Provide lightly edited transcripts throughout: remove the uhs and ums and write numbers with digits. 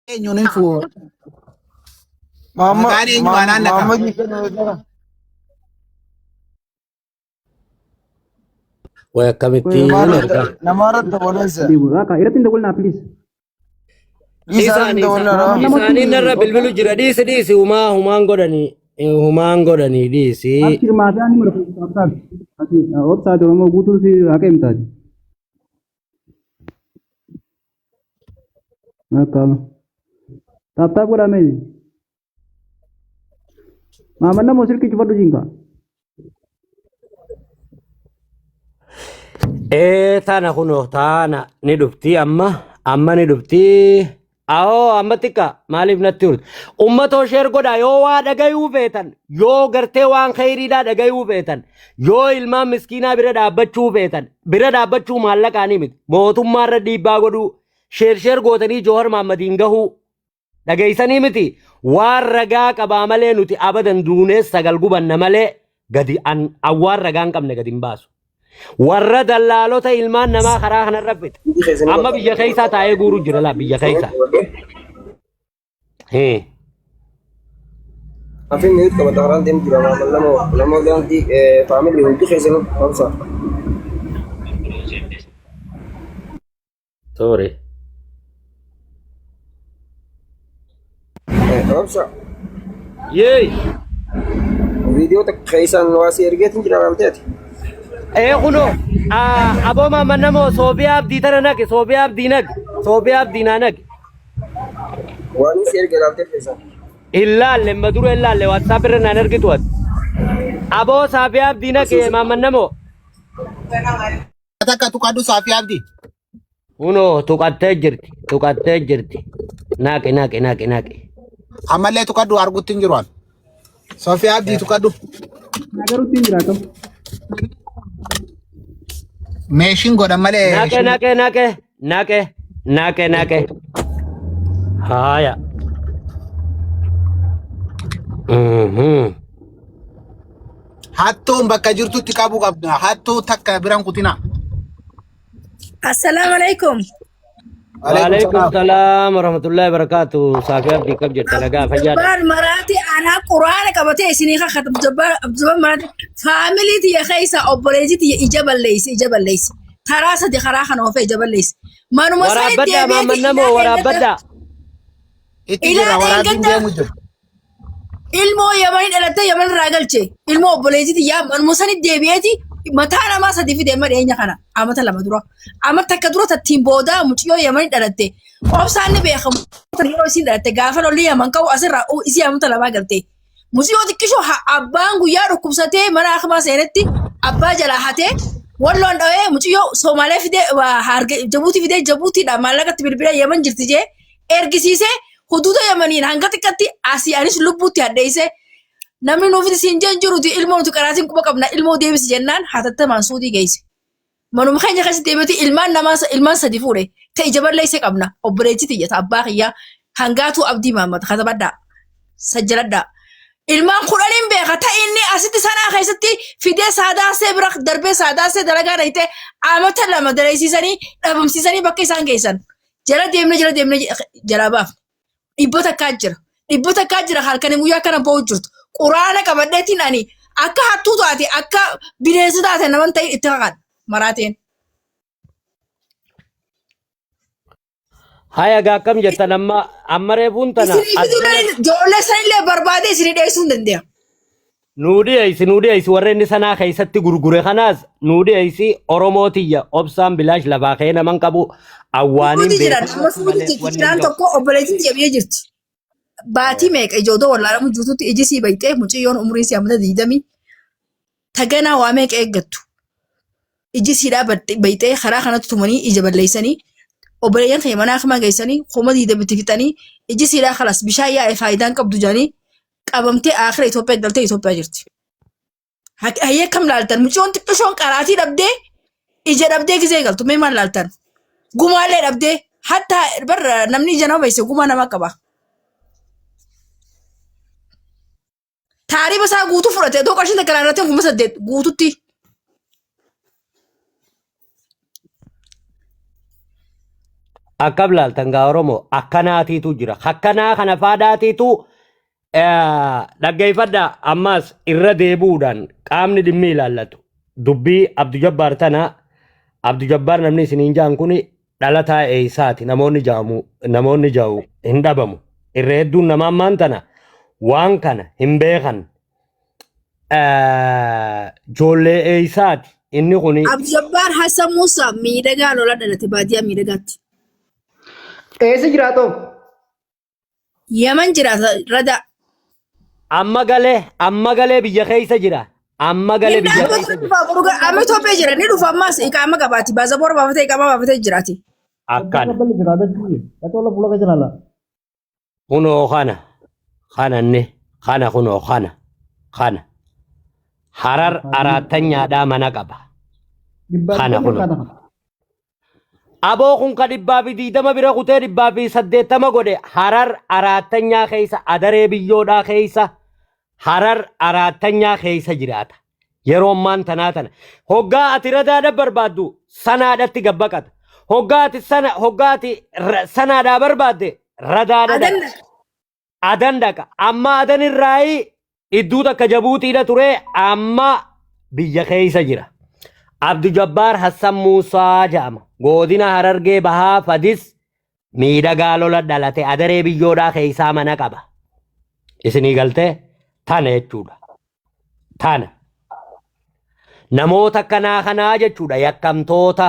Eenyuun hin fuu. Maamma Maqaan eenyu anaan naqa. Maamma hiikan jira. Way akkamittiin ergaa. Namarratti dabalansa. Akka irratti hin dabalnaa please. Dhiisaa Isaan hin dabalnaa. isaaniin narra bilbilu jira dhiisi dhiisi humaa humaan godhanii humaan godhanii dhiisi. Abshir maafiyaan ni mara obsaati. Ati obsaati Oromoo guutuun si haqa himtaati. Akka taap taap godhamee. Maaman namoo silkii cufadhu jinka. Ee tana kunoo taana ni dhufti amma amma ni dhufti. Awoo amma xiqqa maaliif natti urte? Ummatoo sheer godhaa yoo waa dhagayuu feetan yoo gartee waan kheyriidhaa dhagayuu feetan yoo ilmaan miskiinaa bira dhaabbachuu feetan bira dhaabbachuu maallaqaanii miti mootummaarra dhiibbaa godhuu sheer sheer gootanii Joohar Mahaammadiin gahuu Dhageessanii miti waan ragaa qabaa malee nuti abadan duunee sagal gubanna malee gadi an an waan ragaa hin qabne gadi hin baasu. Warra dallaalota ilmaan namaa karaa kanarra fixe. Amma biyya keessaa taa'ee guuruu jira laa biyya keessaa. Hee. Afin mute qabata karaan deemu jira maama lama lama daandii faamilii hundi keessanuu obsa. Sorry. Obsa Yee. viidiyoo takka keessaan waa si ergeetiin jira laalteeti. Ee kunoo aboo maamman namoo Soofiyaa Abdii tana naqi Soofiyaa Abdii naqi Soofiyaa Abdii naa naqi. Waan si erge laaltee keessaan. Hin laalle amma dura hin laalle WhatsApp irra naan ergitu ati. Aboo Saafiyaa Abdii naqi maamman namoo. Takka tuqadhu Saafi Abdi. Kunoo tuqattee jirti tuqattee jirti. Naqi naqi naqi naqi. Ammallee tuqadhu argutti hin jiru an. Saafi Abdi tuqadhu. Nagarutti hin jira akkam. Meeshiin godhan malee. Naqe naqe naqe naqe naqe naqe. Haaya. Mhm. Hattuun bakka jirtutti qabuu qabna. Hattuu takka biran kutina. Assalaamu alaikum. Waalaikum salaam warahmatullahi wabarakatuh. Saafii Abdii kam jirta nagaa fayyaadha. Jabbaar maraati anaa quraana qabatee isinii kakata jabbaar Abdujabbaar maraati faamilii tiyya keessa obboleettii tiyya ija balleeyse ija balleeyse karaa sadi karaa kana oofee ija balleeyse manuma sani Waraabbadhaa deebi'eeti maamman namoo ilaa eeggadda waraabbadhaa. Itti jira ilaa waraabbiin eeggadda deemu jira. Ilmoo Yamanii dhalattee Yaman irraa galche. Ilmoo obboleettii tiyyaa manuma sanitti deebi'eeti mataa namaa sadi fide amma dhiyeenya kana amata lama dura. Amma takka dura tattiin boodaa mucayyoo Yamanii dhalatte. Obsaan ni beekamu yeroo isiin dhalatte gaafa lolli Yaman ka'u asirraa isii amata lamaa galte. Mucayyoo xiqqishoo abbaan guyyaa dhukkubsatee mana akimaa seenetti abbaa jalaa hatee walloon dhawee mucayyoo Somaalee fidee Jabuutii fidee Jabuutiidhaa maallaqatti bilbilee Yaman jirti jee ergisiisee huduuda yamaniin hanga xiqqatti asii anis lubbuutti hadheessee namni nuuf siin jeen jiruti ilmoo nuti qaraatiin quba qabna ilmoo deebisi jennaan hatattamaan suudii geesse. Manuma keenya keessatti deebi'uti ilmaan namaa ilmaan sadi fuudhe ta'e jaballeessee qabna obboleettii tiyya ta abbaa kiyyaa hangaatuu abdii maammata katabadhaa sajjaladhaa. Ilmaan kudhaniin beeka ta'e inni asitti sanaa keessatti fidee saadaasee bira darbee saadaasee dalagaa dhayitee amata lama daleessiisanii dhabamsiisanii bakka isaan geessan. Jala deemne jala deemne jalaa baafne. Dhibba takkaa jira. Dhibba takkaa jira halkanii guyyaa kana ba'u jirtu. Quraana qabadheetiin ani akka hattuu taate akka bineensa taate naman ta'in itti kakadha maraateen. Haya gaa akkam jettan amma amma reefuun tana Isinii as fiduu jala ijoollee sanillee barbaadee isinii dhiyeessuu hin danda'a. nuu dhiyeessi nuu dhiyeessi warra inni sanaa keessatti gurgure kanaas nuu dhiyeessi Oromoo tiyya obsaan bilaash lafaa ka'ee naman qabu awwaaniin Suuti jiran beeku amma suuti malee jirti wanni hin jiraan qabu. tokko obboleettiin tiyya biyya jirti. Baatii meeqa ijoodoo wallaalamu jirtutti iji sii bayxee mucayyoon umriin sii amata digdamii taganaa waa meeqa eeggattu. Iji siidhaa bayxee karaa kanatti tumanii ija balleessanii obboleeyyan kee manaa kamaa geessanii 20,000 fixanii iji siidhaa kalas bishaan yaa'e faayidaan qabdu jedhanii qabamtee aakhira Itoophiyaa galtee Itoophiyaa jirti. Hayyee akkam laaltan mucayyoon xiqqishoon qaraatii dhabdee ija dhabdee gizee galtu mee maal laaltan gumaallee dhabdee hatta bar namni ija nama beeyse gumaa nama qaba. Taariba isaa guutuu fudhate otoo qarshiin takka irratti 8,000 guututti. Akkam laaltan gaa Oromoo akkanaatiitu jira. Akkanaa kana faadhaatiitu dhaggeeffadhaa ammas irra deebi'uudhaan qaamni dhimmi ilaallatu. Dubbii Abdu Jabbaar tana Abdu Jabbaar namni isiniin jaan kun dhalataa eessaati namoonni jaamu namoonni jaa'u hin dhabamu. Irra hedduun nama ammaan tana waan kana hin beekan. Ijoollee eessaati inni kun Abdu Jabbaar Hassan Musa miidhagaa lola dhalate baadiyyaa miidhagaatti. Eessa jiraatoo? Yaman jiraata rada. Amma galee biyya keessa jira. Amma galee Inni biyya amma keessa jira. dhufa boru amma Itoophiyaa jira ni dhufa ammas iqaama qabaati baasaboora baafatee iqaama baafatee jiraati. Akkana. Balli jiraata jechuudha. Qacola fuula keessa laala. Kunoo kana. Kana inni. Kana kunoo kana. Kana. Harar araattanyaadhaa mana qaba. Kana kunoo. Aboo kun ka 120 bira kutee 180 godhe Harar araattanyaa keessa adaree biyyoodhaa keessa Harar araattanyaa keessa jiraata. Yeroo ammaan tanaa tana. Hoggaa ati radaadha barbaaddu sanaadhatti gabbaqata. Hoggaa ati sana hoggaa ati sanaadhaa barbaadde radaadha Adan dhaqa. Adan dhaqa. Amma adan irraayi idduu takka jabuutiidha ture amma biyya keessa jira. Abdu Jabbaar Hassan Muusaa jedhama. Godina Harargee Bahaa Fadis miidhagaa lola dhalate adaree biyyoodhaa keessaa mana qaba. Isinii galtee tana jechuudha. Tana. Namoota akkanaa kanaa jechuudha yakkamtoota.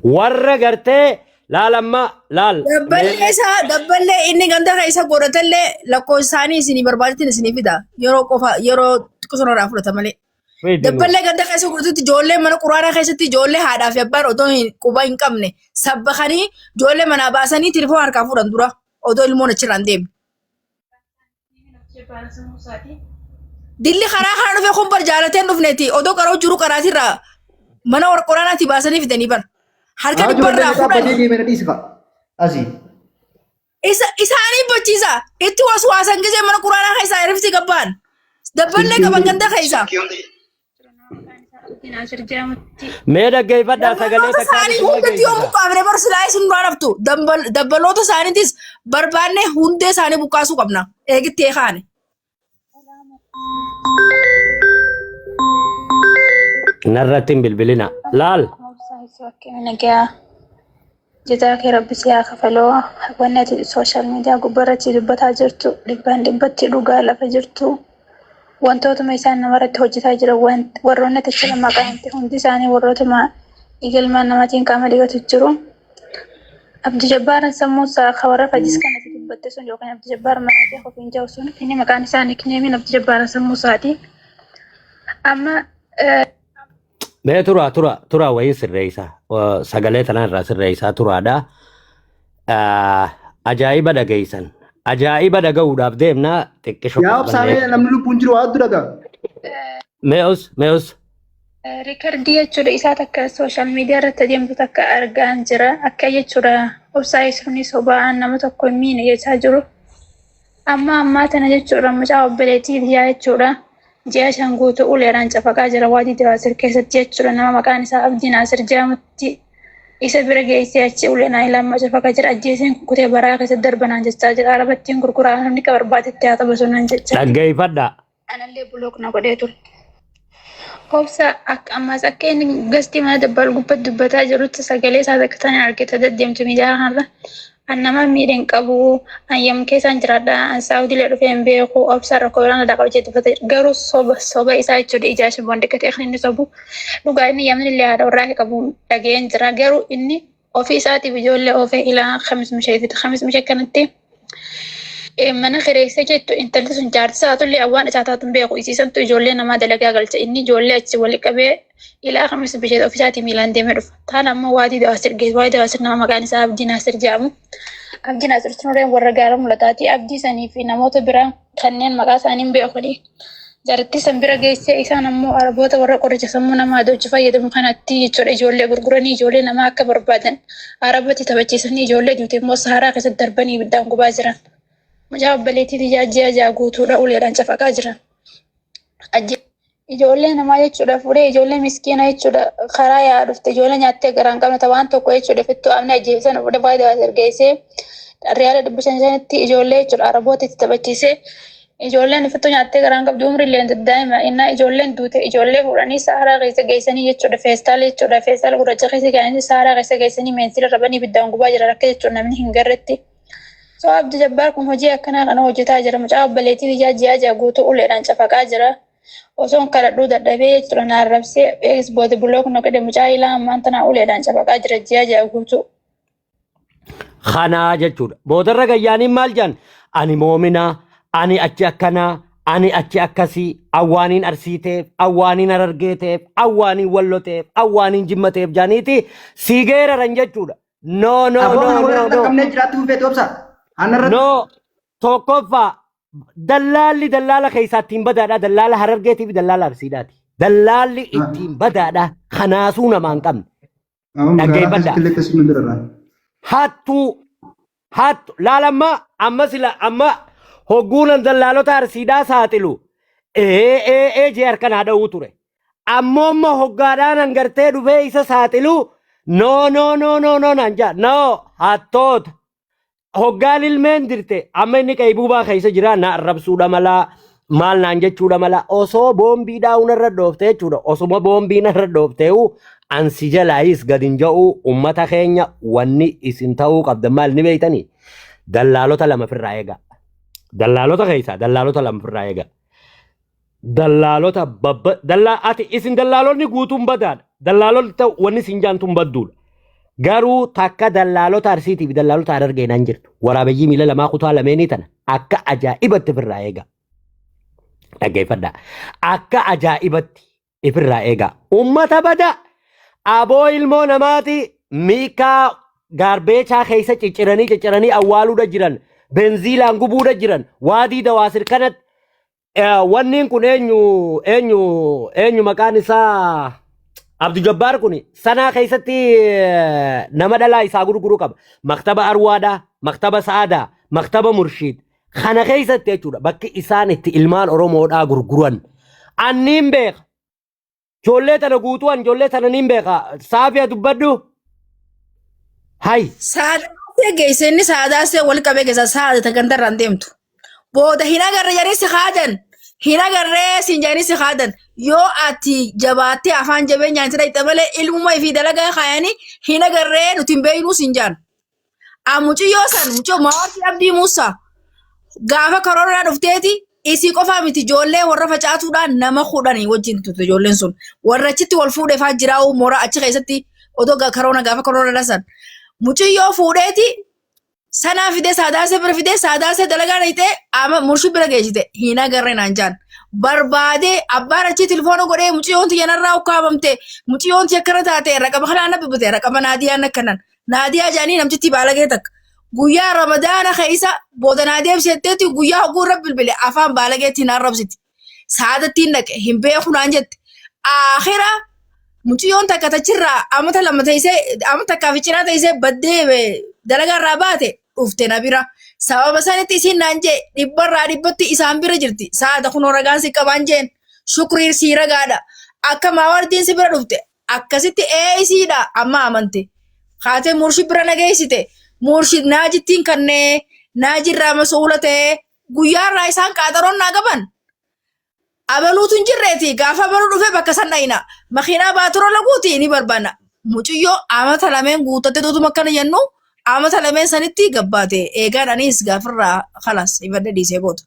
Warra gartee laal amma laal. Dabballee isaa dabballee inni ganda keessa godhatellee lakkoofsa isaanii isinii barbaadetti isinii fida yeroo qofa yeroo xiqqoo irraa fudhata malee. Dabballee ganda keessa godhatutti ijoollee mana quraanaa keessatti ijoollee haadhaa fi abbaan odoo hin quba hin qabne sabbakanii ijoollee manaa baasanii telefoon harkaa fuudhan dura odoo ilmoon achirraa hin deemne. Dilli karaa kana dhufe kun bar jaalateen dhufneeti odoo qaroo jiru qaraatirraa mana quraanaatti baasanii fidanii bar. Harka dhibbarraa Dhaabbatee fuudhanii. deemee dhiisfa. Asii. Isa isaanii bochiisa itti waswaasan gisee mana quraanaa keessaa rifti gabbaan. Dabballee qaban ganda keessaa. Mee dhaggeeffadhaa sagalee Dabbaloota takkaa isaanii isin hundatti yoo dhageessisa. buqqaafne bar silaa isin duraan haftu. Dabbaloota isaaniitis barbaanne hundee isaanii buqqaasuu qabna. Eegitti eekaane. Narratti hin bilbilina. Laal. Nagaa jazaa kee rabbi si haa kafaloo. Wanni ati social media gubbaarratti dubbataa jirtu dhibbaan dhibbatti dhugaa lafa jirtu. Wantootuma isaan namarratti hojjetaa jiran warroonni ati achirra maqaa himte hundi isaanii warrootuma ilmaan namaatiin qaama dhiqatu jiru. Abdi Jabbaaran sammuu isaa ka warra fajis kanatti dubbatte sun yookaan Abdi Jabbaar maraatee ofiin jiru sun inni maqaan isaa nicknameiin Abdi Jabbaaran sammuu isaati. Amma Mee tura tura tura wayii sirreessa. Sagalee tanaa irraa sirreessaa turaadha. Ajaa'iba dhageessan. Ajaa'iba dhaga'uudhaaf deemna xiqqisho Yaa obsaamee namni lubbuun jiru waa dhagaa. Mee'us mee'us. Recordii jechuudha isaa takka social media irratti adeemtu takka argaan jira. Akka jechuudha obsaa isuunis sobaan nama tokko hin miine jechaa jiru. Amma ammaa tana jechuudha mucaa obboleettii biyyaa jechuudha. Ji'a 5 guutuu uleedhaan cafaqaa jira Waadii Dawaasir keessatti jechuudha. Nama maqaan isaa Abdii Naasir jedhamutti isa bira geessee achi uleedhaan ilaamaa cafaqaa jira. Ajjeeseen kutee baraa keessatti darbanaan jechaa jira. Arabattiin gurguraa namni ka barbaadetti haa taphasu naan jechaa jira. Dhaggeeffadhaa. Anallee block na godhee ture. Obsa akka ammas akka inni gastii mana dabbal gubbatti dubbataa jirutti sagalee isaa takka tani argite deddeemtu miidiyaa kanarra. An nama miidhe hin qabu, an yam keessaan jiraadha, an saawudiilee dhufee hin beeku, obsa rakkoo biraan adda qaba jedhee dubbata. Garuu soba soba isaa jechuudha ijaa shiboon dhiqatee kan inni sobu. Dhugaa inni yamni illee haadha warraa akka qabu dhaga'een jira. Garuu inni ofii isaatiif ijoollee oofee ilaa kamis mishee kamis mishee kanatti mana kireessee jettu intalli sun jaarti isaatullee awwaan isaa taatu hin beeku. Isiisantu ijoollee namaa dalagaa galcha. Inni ijoollee achi wali qabee ilaa kamis bishee ofiisaatii miilaan deemee dhufa. Taan ammoo waadii dawaasir geessu. Waadii dawaasir nama maqaan isaa Abdii Naasir jedhamu. Abdii Naasir sun warra gaara mul'ataati. Abdii sanii fi namoota biraa kanneen maqaa isaanii hin beekuni. Jaartii san bira geessee isaan ammoo araboota warra qoricha sammuu namaa adoochu fayyadamu kanatti jechuudha ijoollee gurguranii ijoollee namaa akka barbaadan arabatti taphachiisanii ijoollee duute immoo saharaa keessatti darbanii ibiddaan gubaa jiran. Mucaa obboleettii tiyyaa ji'a 6 guutuudha uleedhaan cafaqaa jiran. Ijoollee namaa jechuudha fuudhee ijoollee miskiina jechuudha karaa yaa dhufte ijoollee nyaattee garaa hin qabne ta waan tokko jechuudha fittuu amni ajjeesan fuudhee faayidaa ergeessee riyaala 500 5tti ijoollee jechuudha araboota itti taphachiisee ijoolleen fittuu nyaattee garaa hin qabdu umri illee daa'ima innaa ijoolleen duute ijoollee fuudhanii saaraa keessa geessanii jechuudha feestaala jechuudha feestaala gurraacha keessa kaa'anii saaraa keessa geessanii meensila rabanii ibiddaan gubaa jira rakka jechuudha namni hin garretti. So Abdi Jabbaar kun hojii akkanaa kana hojjetaa jira. Mucaa obboleettii tiyyaa ji'a 6 guutuu uleedhaan cafaqaa jira. Osoon kadhadhuu dadhabee jechuudha na arrabsee eegis booda block na godhe mucaa ilaa ammaan tanaa uleedhaan cafaqaa jira ji'a 6 guutuu. Kanaa jechuudha. Boodarra gayyaaniin maal jedhan? Ani moominaa, ani achi akkanaa, ani achi akkasii, awwaaniin arsii ta'eef, awwaaniin harargee ta'eef, awwaaniin wallo ta'eef, awwaaniin jimma ta'eef jedhaniiti sii geeraran jechuudha. No, no, Aboo no, kana no, warra no. dhaqqabnee jiraattuu feetu obsa. Hanna irratti. No, tokkoffaa dallaalli dallaala keessaa ittiin badaadha. Dallaala Harargeetii fi dallaala Arsiidhaati. Dallaalli ittiin badaadha. Kanaasuu namaa hin qabne. Amma magaalaa Dhaggeeffadhaa. keessatti illee akkasuma bira irraa. Hattuu hattu laalamma amma sila amma hogguunan dallaalota Arsiidhaa saaxilu ee ee ee jee harka naa dha'uu ture. Ammoo amma hoggaadhaan hangartee dhufee isa saaxilu no no no no no naan jaa no hattoota hoggaan ilmeen dirte amma inni qaybuubaa keessa jira na arrabsuudha malaa maal naan jechuudha mala osoo boombii dhaa'uun irra dhoofte jechuudha osuma boombiin irra dhoofteewu ansi jalaayis gad hin ja'u ummata keenya wanni isin ta'uu qabdan maal ni beeytanii dallaalota lama firraa eega dallaalota keessaa dallaalota lama firraa eega Dallaalota babba dallaa ati isin dallaalonni guutuun badaadha. Dallaalota wanni isin jaantuun badduudha. Garuu takka dallaalota Arsiitii fi dallaalota Harargee naan jirtu. Waraabeyyii miila lamaa kutaa lameenii tana akka ajaa'ibatti ofirraa eega. Dhaggeeffadhaa. Akka ajaa'ibatti ifirraa eegaa. Ummata bada aboo ilmoo namaati miikaa gaarbeechaa keessa cicciranii cicciranii awwaaluudha jiran benziilaan gubuudha jiran waadii dawaasir kanatti Wanniin kun eenyu eenyu eenyu maqaan isaa Abdu Jabbaar kun sanaa keessatti nama dhalaa isaa gurguru qaba. Maktaba Arwaadhaa, maktaba Sa'aadaa, maktaba Murshiid. Kana keessatti jechuudha bakki isaan itti ilmaan Oromoodhaa gurguran. Anniin beeka. Ijoollee tana guutuu an ijoollee tana niin beeka. Saafiya dubbadhu. Hay. Saadaasee geesse inni saadaasee wal qabee geessa saada ta gandarraan deemtu. Booda hin agarre jedhanii si kaadan. Hin agarree siin jedhanii si kaadan. Yoo ati jabaattee afaan jabeenyaan si dhayxe malee ilmuma ifii dalagaa kaayanii hin agarree nuti hin beeknuu siin jaan. A muciyyoo san muciyyoo Mawaartii Abdii Muusaa gaafa karoorraa dhufteeti isii qofaa miti ijoollee warra facaatuudhaan nama 10 wajjin turte ijoolleen sun warra achitti wal fuudhee faa jiraa'uu mooraa achi keessatti odoo karoona gaafa karoora san muciyyoo fuudheeti sanaa fidee saadaasee bira fidee saadaasee dalagaa dhayxee ama murshii bira geessite hin agarre naan jaan barbaadee abbaan achii tilfoona godhee muciyyoon tiyya narraa ukkaamamte muciyyoon tiyya akkana taate raqama kanaan na bibbite raqama naadiyaan akkanan Naadiyaa jedhanii namtittii baalagee takka. Guyyaa Ramadaana keessa booda naa deebisi jetteetti guyyaa hogguu irra bilbile afaan baalageetti hin arrabsiti. Saadattiin dhaqe hin beeku naan jette. Aakhira mucayyoon takka tachirraa amata 2 teessee amata takkaa fi cinaa teessee baddee dalagaa irraa baate dhufte na bira. Sababa sanitti isiin naan jee dhibbarraa dhibbatti isaan bira jirti. Saada kunoo ragaan si qabaan jeen. Shukriin sii ragaadha. Akka maawardiin si bira dhufte Akkasitti ee isiidha amma amante. Kaatee murshid bira na geessite. Murshid naajittiin kannee naajirraa masuula ta'ee guyyaarraa isaan qaaxaroon naa qaban. Abaluutu hin jirreeti gaafa abaluu dhufee bakka san dhayina. Makiinaa baaturoo laguuti ni barbaanna. Muciyyoo amata lameen guuttattee tutuma akkana jennu amata lameen sanitti gabbaate eegaan anis gaafirraa kalas ifadhe dhiisee booda.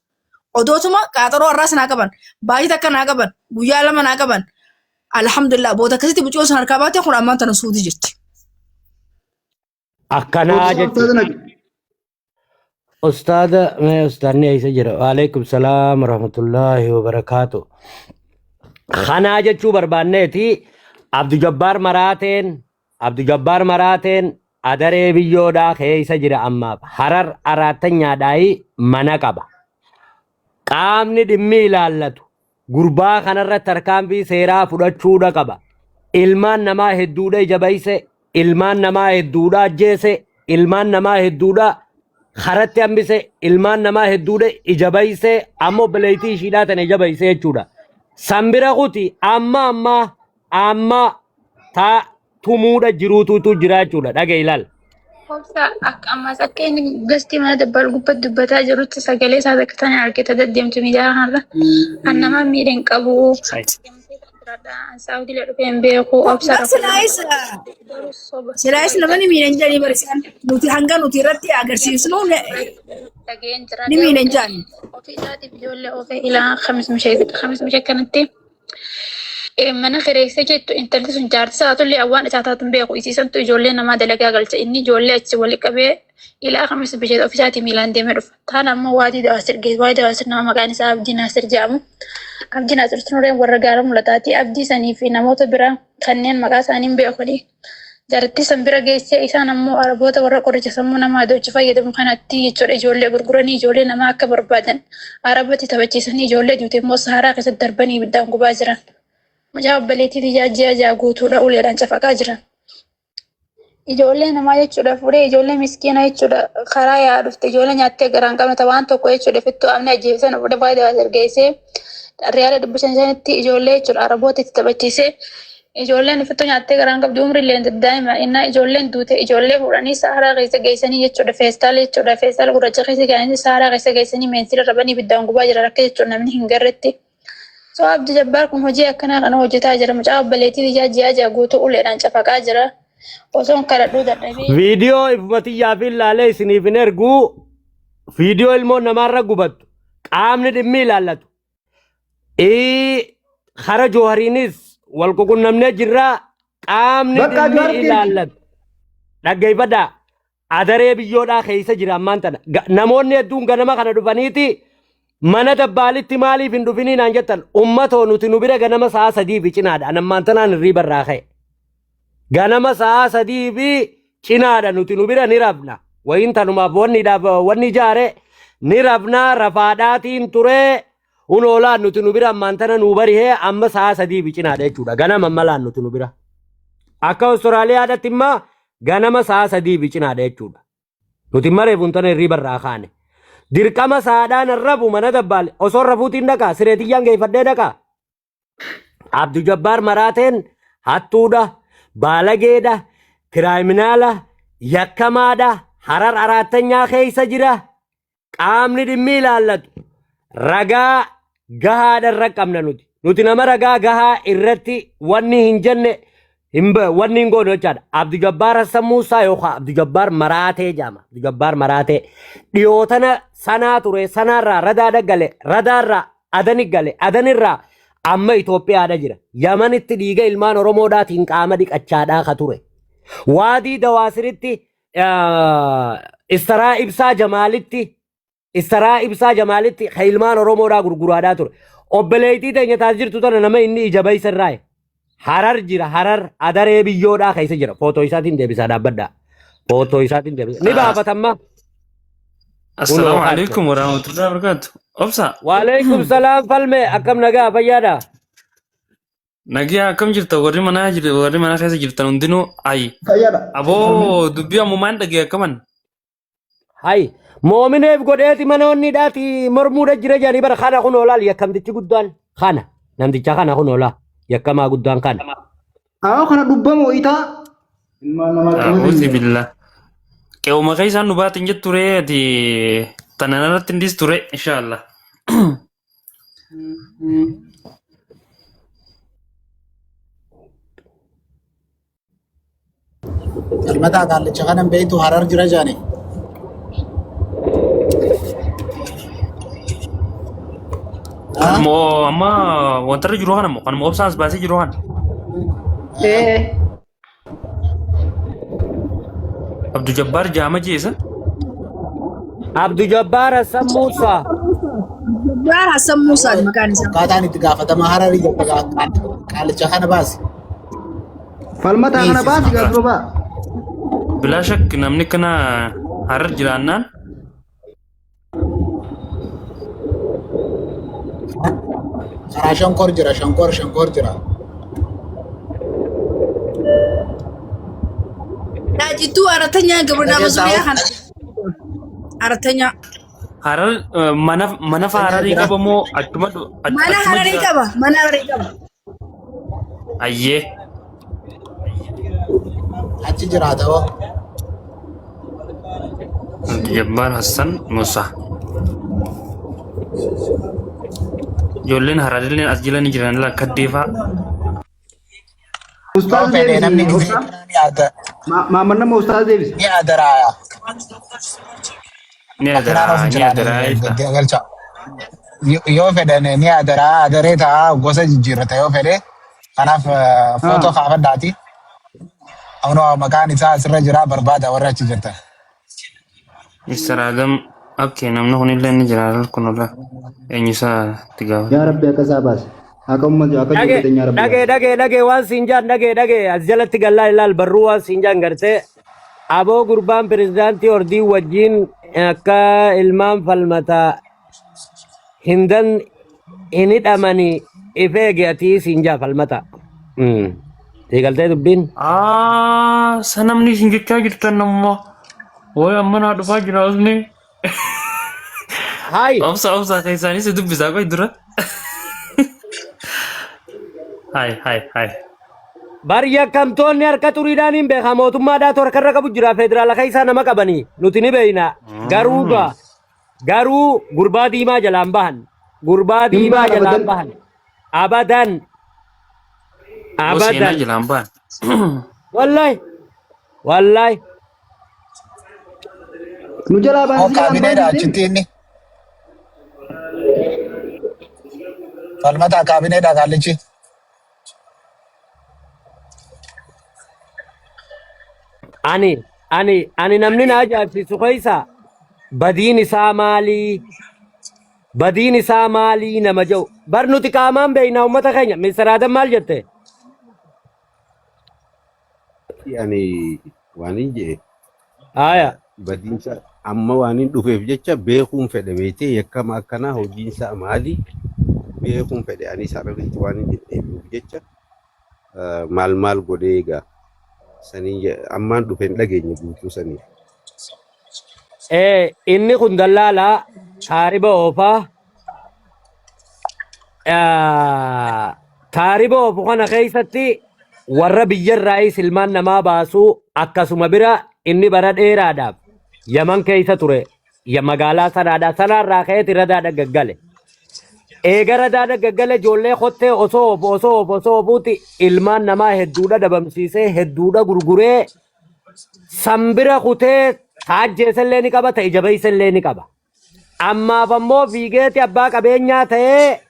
Odootuma qaaxaroo har'aas naa qaban baay'ee takka naa qaban guyyaa 2 naa qaban alhamdulillah booda akkasitti mucoo san harkaa baate kun ammaan tana suuti jirti. Akkanaa Obsa jechuudha. ustaaza naqi. Ustaada mee ustaadni eessa jira? Waalaikum salaam warahmatullaahi wabarakaatu. Kanaa jechuu barbaanneeti Abdu Jabbaar Maraateen Abdu Jabbaar Maraateen adaree biyyoodhaa keessa jira ammaaf harar araattanyaadhaayi mana qaba. Qaamni dhimmi ilaallatu gurbaa kanarratti tarkaanfii seeraa fudhachuudha qaba. Ilmaan namaa hedduudha ija bayse, ilmaan namaa hedduudha ajjeese, ilmaan namaa hedduudha karatti hambise, ilmaan namaa hedduudha ija bayse, amma obboleettii ishiidhaa tana ija bayse jechuudha. San bira kuti amma amma amma taa tumuudha jiruututu jira jechuudha. Dhaga'i ilaal. Obsa akka ammas akka inni gastii mana dabbal gubbatti dubbataa jirutti sagalee isaa takka tani argite deddeemtu miidiyaa kanarra. An nama miidhe hin qabu. Saawudiilee dhufee hin beeku. Obsa Silaayis garuu soba. silaayis namni miidhan jedhanii barisan nuti hanga nuti irratti agarsiisnu Dhageen jira. ni miidhan jedhani. Ofii isaatiif ijoollee ofii ilaa kamis mishee kamis mishee kanatti mana kireessee jettu intalli sun jaarti isaa tullee awwaan isaa taatu hin beeku. Isiisantu ijoollee namaa dalagaa galcha. Inni ijoollee achi wali qabee ilaa kamis bishee ofii isaatii miilaan deemee dhufa. Taan ammoo waadii dawaasir geesse. Waadii dawaasir nama maqaan isaa Abdii Naasir jedhamu. Abdii Naasir sun warra gaara mul'ataati. Abdii sanii fi namoota biraa kanneen maqaa isaanii hin beekuni. Jaartii san bira geessee isaan ammoo araboota warra qoricha sammuu namaa achi fayyadamu kanatti jechuudha ijoollee gurguranii ijoollee namaa akka barbaadan arabatti taphachiisanii ijoollee duute immoo saharaa keessatti darbanii ibiddaan gubaa jiran. Mucaa obboleettii tiyyaa ji'a ja'a guutuudha uleedhaan cafaqaa jiran. Ijoollee namaa jechuudha fuudhee ijoollee miskiina jechuudha karaa yaa dhufte ijoollee nyaattee garaan qabne waan tokko jechuudha fittuu amni ajjeesan fuudhee baay'ee ergeessee riyaala 500 500tti ijoollee jechuudha araboota itti taphachiisee ijoolleen fittuu nyaattee garaan qabdi umri illee daa'ima innaa ijoolleen duute ijoollee fuudhanii saharaa keessa geessanii jechuudha feestaala jechuudha feestaala gurraacha keessa geessanii saharaa keessa geessanii meensila rabanii ibiddaan gubaa jiran akka jechuudha namni hin garretti. So Abdi Jabbaar kun hojii akkanaa kana hojjetaa jira. Mucaa obboleettii tiyyaa ji'a ja'a guutuu uleedhaan cafaqaa jira. Osoon kadhadhuu dadhabee. Viidiyoo ifuma xiyyaa fi ilaalee isiniif hin erguu. Viidiyoo ilmoon namaarra gubattu. Qaamni dhimmi ilaallatu. Hara Joohariinis wal ququnnamnee jirra. Qaamni Bakka dhimmi Johaar keessa. ilaallatu. Dhaggeeffadhaa. Adaree biyyoodhaa keessa jira ammaan tana. Namoonni hedduun ganama kana dhufaniiti mana dabbaalitti maaliif hin dhufinii naan jettan ummatoo nuti nu bira ganama sa'a 3 fi cinaadha. An ammaan tanaan hirriiba irraa ka'e. Ganama sa'a 3 fi cinaadha nuti nu bira ni rafna. Wayiin tanumaaf wanniidhaaf wanni ijaare ni rafna rafaadhaatiin ture. Hunoolaan nuti nu bira ammaan tana nuu barihee amma sa'a 3 fi cinaadha jechuudha. Ganama ammalaan nuti nu bira. Akka Awustiraaliyaadhaatti immoo ganama sa'a 3 fi cinaadha jechuudha. Nuti maree fuuntana hirriiba irraa kaane. Dirqama sa'aadhaan arrabu mana dabbaale osoo rafuutiin dhaqaa sireetiyyaan geeffadhee dhaqaa. Abdu Jabbaar maraateen hattuudha, baalageedha, kiraaminaala, yakkamaadha, harar araattanyaa keessa jira. Qaamni dhimmi ilaallatu ragaa gahaadha irra qabna nuti. Nuti nama ragaa gahaa irratti wanni hin jenne wanni hin goonu jechaadha. Abdu Jabbaar Hassan Muusaa yookaan Abdu Jabbaar maraatee jedhama. Abdu Jabbaar maraatee dhiyootana sanaa ture sanaarraa radaadha gale radaarraa adani gale adanirraa amma Itoophiyaadha jira. Yamanitti dhiiga ilmaan Oromoodhaatiin qaama dhiqachaadhaa ka ture. Waadii Dawaasiritti Istaraa Ibsaa Jamaalitti Istaraa Ibsaa Jamaalitti ka ilmaan Oromoodhaa gurguraadhaa ture. Obboleettii teenya taas jirtu tana nama inni ija baysa irraa Harar jira Harar adaree biyyoodhaa keessa jira. Footoo isaatiin deebisaa dhaabbadhaa. Footoo isaatiin deebisaa. Ni baafatamma. Assalaamu alaikum warahmatullahi wabarakatuh. Obsa, Waalaikum salaam falme akkam nagaa fayyaadha. Nagaa akkam jirta warri manaa jiru warri mana keessa jirtan hundinuu ayi. Fayyaadha. Aboo dubbii ammumaan dhagee akkaman. Hay moomineef godheeti mana wanniidhaati mormuudha jira jedhanii bara kana kun oolaal yakkamtichi guddaan kana namticha kana kun oolaa yakkamaa guddaan kana. Awwa kana dhubbamoo itaa. Ilmaan namaa A'uuzi qabatan. billah. Qe'uma keessaan nu baatin jettu ree ati tana narratti hin dhiistu ree inshaallah. Falmataa kaallicha kanan beektu harar jira jaani. Kanuma amma wantarra jiru kana moo kanuma obsaan as baasee jiru kana. Ee. Abdu Jabbaar jaama jeesa. Abdu Jabbaar Hassan Muusaa. Jabbaar Hassan Muusaati maqaan isaa. Akkaataan itti gaafatama hararii jette qaalicha kana baasi. Falmataa kana baasi gaa dura baa. Bilaa shakk namni kana harar jiraannaan Karaa shankor jira shankor shankor jira. Jidduu aratanya gabra Dhageessaa zuuriyaa kana. Aratanya. Harar mana mana fa Hararii qaba moo achuma Mana achuma Hararii jiraata? qaba. Mana Hararii qaba. Ayyee. Achi jiraata hoo. Jabbaar Hassan Musa. Ijoolleen Hararilleen as jala ni jiran laa kaddeefaa. Yoo Ustaaz fedhe namni deebisi gisee obsa. kana ni ada Maamman nama ustaaz deebisi. ni adaraa. Ni Makinaan adaraa of ni jiraan adaraa jecha. galcha. Yoo fedhan ni adaraa adaree ta'a gosa jijjiirrata yoo fedhe. Kanaaf footoo kaafadhaati. Ammoo maqaan isaa asirra jira barbaada warra achi jirtan. Mr. Adam okay namni kunillee ni jira kun ola eenyu isaa itti gaafata. Yaa Rabbi akka isaa baase. Akka uummata akka Dhage ijoollee teenyaa Rabbi dhage baase. dhage dhage waan siin jaan dhage dhage as jalatti gallaa ilaal barruu waan siin jaan gartee aboo gurbaan pirezidaantii ordii wajjin akka ilmaan falmataa hin dan hin hidhamanii if eegi atii siin jaa falmata. Siigaltee dubbiin. Ah, sa namni isin jechaa jirtan amma. Way amma naa dhufaa jira osni. Hayi Obsa obsa keessaanis si dubbisaa qoy dura. Hai hai hai. Bar yakkamtoonni harka xuriidhaan hin beekaa mootummaadhaatu harkarra qabu jira federaala keessaa nama qabanii nuti ni beekna garuu gaa Garuu gurbaa diimaa jalaan bahan. Gurbaa Hin diimaa bahan jalaan abadan. bahan. Abadan. Boo seenaa Abadan. jalaan ba'an. Wallahi. Wallahi. Nu jalaa Moo bahan si jalaan bahan kaabineedha jettee achitti inni. Falmataa kaabineedha kaallichi. Ani ani ani namni na ajaa'ibsiisu keessa badiin isaa maalii? Badiin isaa maalii nama jedhu. Bar nuti qaamaan beekna uummata keenya. Mister Adam maal jette? Ani waan hin jedhe Haaya. badiinsa amma waan hin dhufeef jecha beekuun fedhe beektee yakkama akkanaa hojiinsaa maali beekuun fedhe ani sararitti waan hin deddeebi'uuf jecha maal maal godhee egaa sanii ammaan dhufe hin dhageenye guutuu sanii. Inni kun dallaalaa taariba oofaa. Taariba oofu kana keessatti warra biyyarraayis ilmaan namaa baasuu akkasuma bira inni bara dheeraadhaaf Yaman keessa ture. Magaalaa sanaadha. Sanaarraa ka'eeti radaadha gaggale. Eega radaadha gaggale ijoollee kottee osoo oofu osoo oofu osoo oofuuti ilmaan namaa hedduudha dhabamsiisee hedduudha gurguree sanbira kutee taajjeesellee ni qaba ta'e jabeessellee ni qaba. Ammaaf ammoo fiigeeti abbaa qabeenyaa ta'ee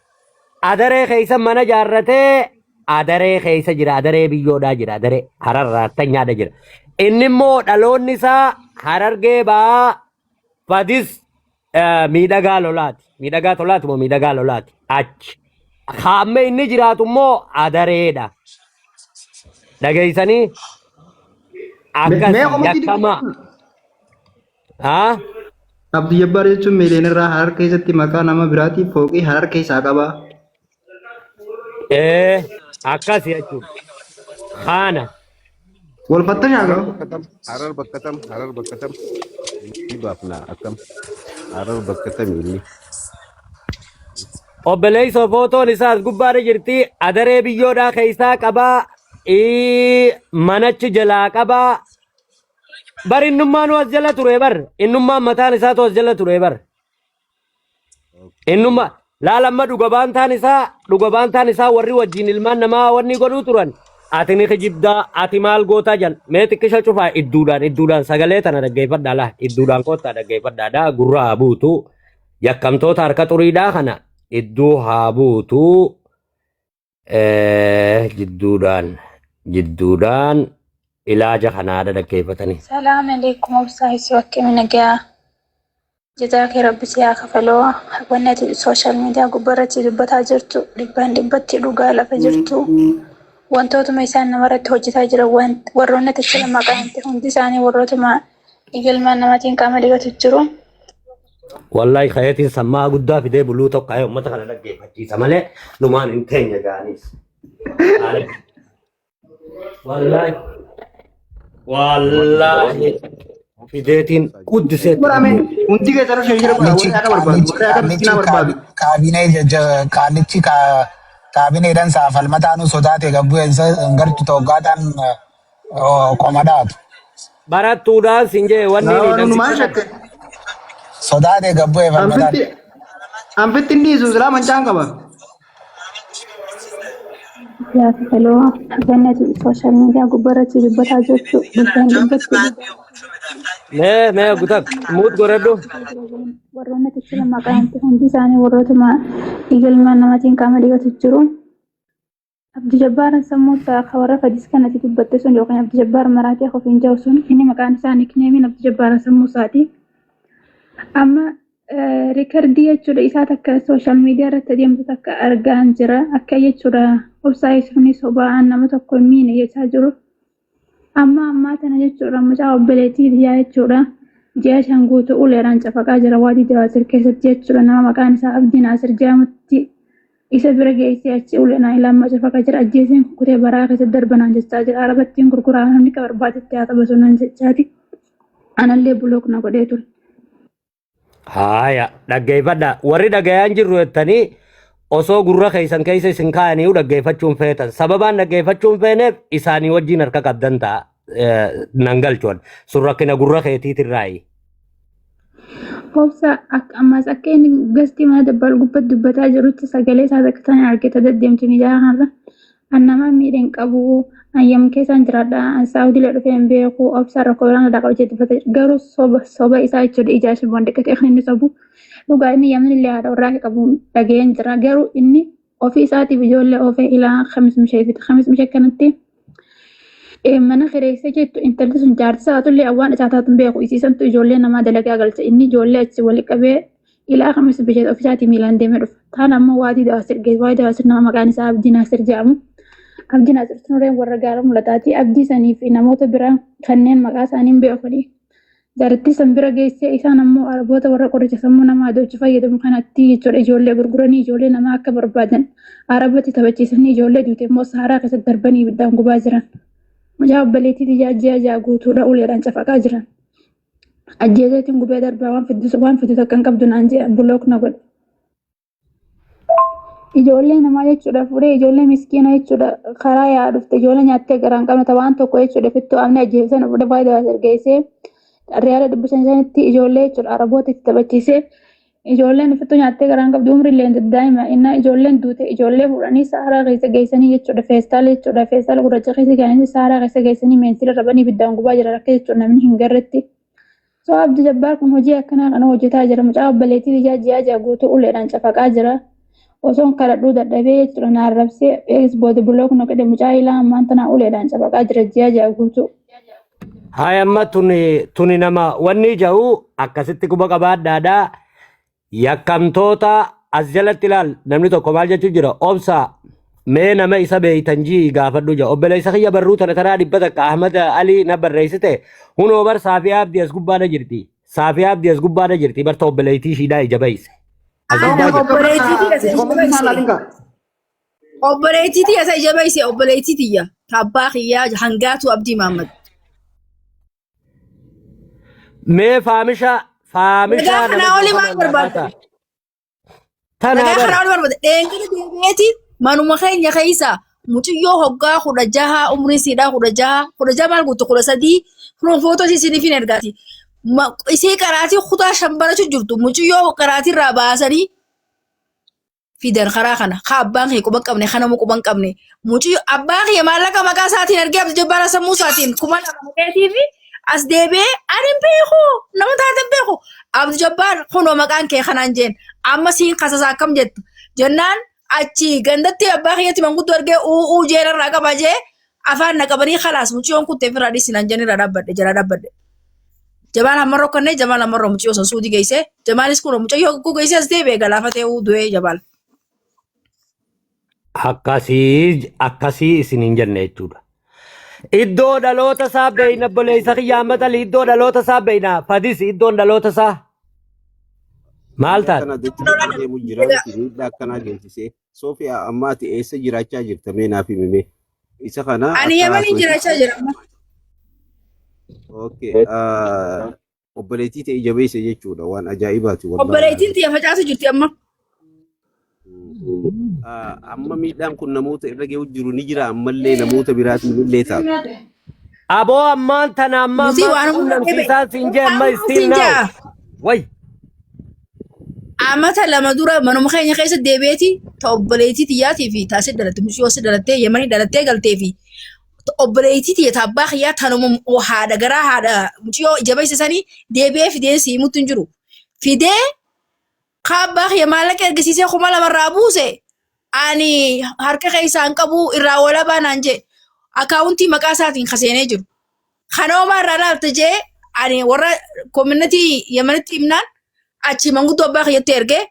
adaree keessa mana jaarratee adaree keessa jira adaree biyyoodhaa jira adaree hararraa tanyaadha jira. Inni immoo dhaloonni isaa harargee ba'aa fadis miidhagaa lolaati. Miidhagaa tolaati moo miidhagaa lolaati? Achi. Haamme inni jiraatu immoo adareedha. Dhageessanii Mee akkas qomatti yakkamaa. Haa? Abdii Jabbaar jechuun miiliyoonarraa Harar keessatti maqaa nama biraatiin fooqii Harar keessaa qaba. Ee, akkas jechuudha. Kaana. Wal fattashaa Harar qaba. bakka tam, harar bakka tam, harar bakka tam. Ni baafna akkam. Harar bakka tam inni. Obboleessoo footoon isaa as gubbaarra jirti. Adaree biyyoodhaa keessaa qabaa. Manachi jalaa qabaa. Bar innummaanuu as jala ture bar. Innummaan mataan isaatu as jala ture bar. Innummaa laal amma dhuga baantaan isaa dhuga baantaan isaa warri wajjin ilmaan namaa wanni godhuu turan. Ati ni kijibdaa ati maal gootaa jan mee xiqqisha cufaa idduudhaan idduudhaan sagalee tana dhaggeeffadhaa laa idduudhaan koottaa dhaggeeffadhaadhaa gurra haa buutu yakkamtoota harka xuriidhaa kana idduu haa buutu Jidduudhaan jidduudhaan ilaaja kanaadha dhaggeeffatanii. Salaam alaikum obsaa isii akkami nagaa jazaa kee rabbi si haa kafaloo wanni ati social media gubbarratti dubbataa jirtu dhibbaan dhibbatti dhugaa lafa jirtu wantootuma isaan namarratti hojjetaa jiran warroonni ati achirra maqaa himte hundi isaanii warrootuma dhiiga ilmaan namaatiin qaama dhiqatu jiru. Wallahi kayeetiin sammaa guddaa fidee buluu tokko ayee uummata kana dhaggeeffachiisa malee numaan hin teenya gaanis. Wallahi. Wallahi. Fideetiin quddiseetti Godhame dhaggeeffadhu. hundi keessanuu share share godha. Qaallichi Warri akka barbaadu qaallichi warri akka qaallichi miskinaa barbaadu. kaabinee qaallichi kaabineedhaan saafalmataanuu sodaate gabbuu hin gartu toggaataan qomadhaatu. Barattuudhaan sin jee wanni Naa ni numaan namticha shakke. Sodaate gabbuu falmataan. Anfitti anfitti inni dhiisu silaa mancaan qaba. Yaa hello gannati social media gubbaarratti dubbataa jirtu dubbaan dubbatti Mee mee gutak muut godhadhu. Warroonni tichila maqaan hundi isaanii warrootuma dhiigalma namaatiin qaama dhiqatu jiru. Abdi Jabbaar sammuu isaa akka warra fadis kanatti dubbatte sun yookaan Abdi Jabbaar maraatee ofiin jiru sun inni maqaan isaa nicknameiin Abdi Jabbaar sammuu isaati. Amma recordii jechuudha isaa takka social media irratti adeemtu takka argaan jira. Akka jechuudha obsaa isuunis sobaan nama tokko hin miine jechaa jiru. Amma ammaa tana jechuudha mucaa obboleettii biyyaa jechuudha. Ji'a 5 guutuu uleedhaan cafaqaa jira waadii Dawaasir keessatti jechuudha nama maqaan isaa Abdii Naasir jedhamutti isa bira geessee achi uleedhaan ilaamaa cafaqaa jira. Ajjeeseen kukkutee baraa keessatti darbanaan jechaa jira. Arabattiin gurguraa namni ka barbaadetti haa taphatu naan jechaati. Anallee block na godhee ture. Haaya dhaggeeffadha. Warri dhagayaan jirru jettanii osoo gurra keessan keessa isin kaa'aniyyuu dhaggeeffachuun feetan. Sababaan dhaggeeffachuun feeneef isaanii wajjin harka qabdan ta'a. Nan galchuun sun rakkina gurra keetiitirraayi. Obsa akka ammaas akka inni gastii mana dabbal gubbatti dubbataa jirutti sagalee isaa takka tana argite deddeemtu miidiyaa kanarra. An nama miidhe hin qabu. An Yaman keessaan jiraadha. An Saawudiilee dhufee hin beeku. Obsa rakkoo biraan irraa qaba jedhee dubbata. Garuu soba soba isaa jechuudha ijaa shiboon dhiqatee kan inni sobu. Dhugaa inni Yaman illee haadha warraa akka qabu dhaga'een jira. Garuu inni ofii isaatiif ijoollee oofee ilaa kamis mishee fite. Kamis mishee kanatti mana kireessee jettu intalli sun jaarti isaa tullee waan isaa taatu hin beeku. Isiisantu ijoollee namaa dalagaa galcha. Inni ijoollee achi wali qabee ilaa kamis bishee ofisaatii miilaan deemee dhufa. Taan ammoo waadii dawaasir geesse. Waadii dawaasir nama maqaan isaa Abdii Naasir jedhamu. Abdii Naasir sunureen warra gaara mul'ataati. Abdii sanii fi namoota biraa kanneen maqaa isaanii hin beekani. Jaartii san bira geessee isaan ammoo araboota warra qoricha sammuu namaa adoochu fayyadamu kanatti jechuudha ijoollee gurguranii ijoollee namaa akka barbaadan arabatti taphachiisanii ijoollee duute immoo saaraa keessatti darbanii ibiddaan gubaa jiran. Mucaa obboleettii tiyyaa ji'a 6 guutuudha uleedhaan cafaqaa jiran. Ajjeeseetiin gubee darbaa waan fiddu waan fiddu takka hin qabdu naan jee block na godhe. Ijoollee namaa jechuudha fuudhee ijoollee miskiina jechuudha karaa yaa dhufte ijoollee nyaattee garaan qabne ta waan tokko jechuudha fittuu amni ajjeesan fuudhee faayidaa ergeessee riyaala 500 500tti ijoollee jechuudha araboota itti taphachiisee ijoolleen fittuu nyaattee garaan qabdu umri illee daa'ima innaa ijoolleen duute ijoollee fuudhanii saaraa keessa geessanii jechuudha feestaala jechuudha feestaala gurraacha keessa geessanii saaraa keessa geessanii meensila rabanii ibiddaan gubaa jira akka jechuudha namni hin garretti. So Abdi Jabbaar kun hojii akkanaa kana hojjetaa jira. Mucaa obboleettii tiyyaa ji'a 6 guutuu uleedhaan cafaqaa jira. Osoon kadhadhuu dadhabee jechuudha na arrabsee eegis booda block na godhe mucaa ilaa ammaan tanaa uleedhaan cafaqaa jira ji'a 6 guutuu. Haaya amma tuni tuni nama wanni ja'u akkasitti quba qabaadhaadha. Yakkamtoota as jalatti ilaal namni tokko maal jechuu jira obsa mee nama isa beeytan jii gaafadhu jira obboleessa kiyya barruu tana taraa 100 Ahmad Ali na barreessite hunoo bar Saafiyaa Abdii as gubbaadha jirti Saafiyaa Abdii as gubbaadha jirti barta obboleettii ishiidhaa ija bayse as Ana gubbaa jirti. obboleettii tiyya isa ija Comment isaa bayse. ilaalin kaa. Obboleettii tiyya isa ija bayse obboleettii tiyya. Ta abbaa kiyyaa hangaatu Abdii Mahammad. Mee faamisha faamisha Ragaa nama kanaa olii jiru maal kana irraa barbaadda? baataa. Tanaa Ragaa bar. kanaa olii barbaadda. Dheengadda deebi'eeti manuma keenya keessa muciyyoo hoggaa 16 umrii siidhaa 16 16 maal guutu 13 kunoo footoo isii isiniif hin ergaati. Isii qaraatii kutaa 5 barachuu jirtu muciyyoo qaraatii irraa baasanii fidan karaa kana ka abbaan kee quba hin qabne ka nama quba hin qabne mucayyo abbaan kee maallaqa maqaa isaatiin argee abdi jabbaara sammuu isaatiin 2000 maqeetii fi as deebi'ee ani hin beeku nama taate hin beeku abdi jabbaar kunoo maqaan kee kanaan jeen amma siin kasasa akkam jettu jennaan achi gandatti abbaa kiyyatti manguddoo argee uu uu jeen irraa qaba jee afaan na qabanii kalaas mucayyoon kuttee ofirraa dhiisinaan jeen irraa dhaabbadhe jalaa dhaabbadhe. Jamaal hammarroo kannee Jamaal hammarroo mucayyoo san suudii geessee Jamaalis kun mucayyoo hogguu geessee as deebi'e galaafatee uu du'ee Jamaal. Akkasii akkasii isin hin jenne jechuudha. Iddoo dhaloota isaa beeyna obboleessa kiyya Ahmad Ali iddoo dhaloota isaa beeyna Fadis iddoon dhaloota isaa maal Biyya taate? kana dachee deemu jira miti miidhaa akkanaa geessisee. Soofiyaa amma ati eessa jiraachaa jirta mee naaf himi mee. Isa kana Ani akka Yamaniin haasofsiisu jiraachaa jira amma. Okay. Obboleettii ta'e jabeesse jechuudha waan ajaa'ibaati wallahi. Obboleettiin tiyya facaasu jirti amma. Amma miidhaan kun namoota irra ga'u jiru ni jira ammallee namoota biraatiin illee ta'a. Aboo ammaan tana amma Nuti ammaan waan hunda qunnamsiisaan siin jee amma still siin now. jaa. Way. Amata 2 dura manuma keenya keessa deebi'eeti ta obboleettii tiyyaatii fi taasii dhalatte mucayyoo si dhalattee Yemanii dhalattee galtee fi ta obboleettii tiyya ta abbaa kiyyaa tanuma haadha garaa haadha mucayyoo jabeessa sanii deebi'ee fidee si himutti hin jiru. Fidee ka abbaa kiyya maallaqa ergisiisee 2000 irraa buuse ani harka keessaa hin qabu irraa walabaa naan jee akaawuntii maqaa isaatiin kaseenee jiru. Kana homaa irraa laalte jee ani warra koominitii Yemenitti himnaan achi manguddoo abbaa kiyyatti ergee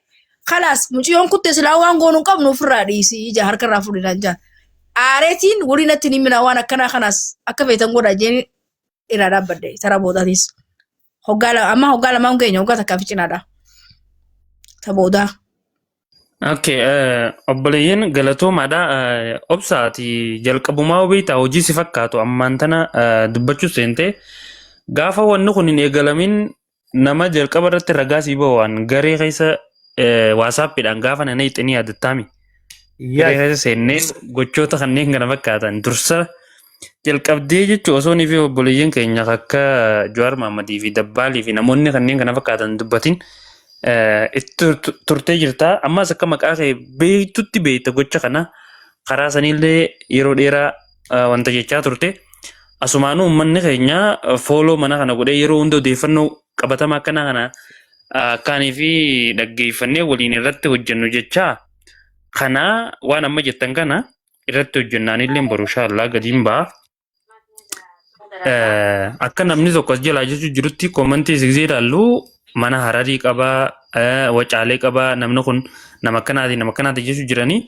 kalaas mucayyoon kutte silaa waan goonu hin qabnu ofirraa dhiisi ija harka irraa fuudhi naan jaan. Aareetiin walii natti hin himina waan akkanaa kanaas akka feetan godha jeen irraa dhaabbadhe taraa boodaatis. Hoggaa amma hoggaa lamaan keenya hoggaa takkaa fi cinaadha. Ta boodaa. Okay, obboleeyyan galatoomaadha. Obsaati jalqabumaa beektaa hojii si fakkaatu ammaan tana dubbachuu seente. Gaafa wanni kun hin eegalamin nama jalqaba irratti ragaa sii bahu waan garee keessa waasaappiidhaan gaafa nana ixinii yaadattaami. Garee keessa seennee gochoota kanneen kana fakkaatan dursa jalqabdee jechuun osoo nii fi obboleeyyan keenya akka Jawaar Mahammadii fi Dabbaalii fi namoonni kanneen kana fakkaatan dubbatin itti turtee jirta. Ammas akka maqaa kee beektutti beekta gocha kana karaa saniillee yeroo dheeraa wanta jechaa turte. Asumaanuu uummanni keenya fooloo mana kana godhee yeroo hunda odeeffannoo qabatamaa akkanaa kana akkaanii fi dhaggeeffannee waliin irratti hojjennu jechaa kana waan amma jettan kana irratti hojjennaan illee boru inshaallaa gadiin ba'a. Akka namni tokko as jalaa jechuu jirutti koomantii sigsee ilaallu mana Hararii qabaa, Wacaalee qabaa, namni kun nama akkanaati nama akkanaati jechuu jiranii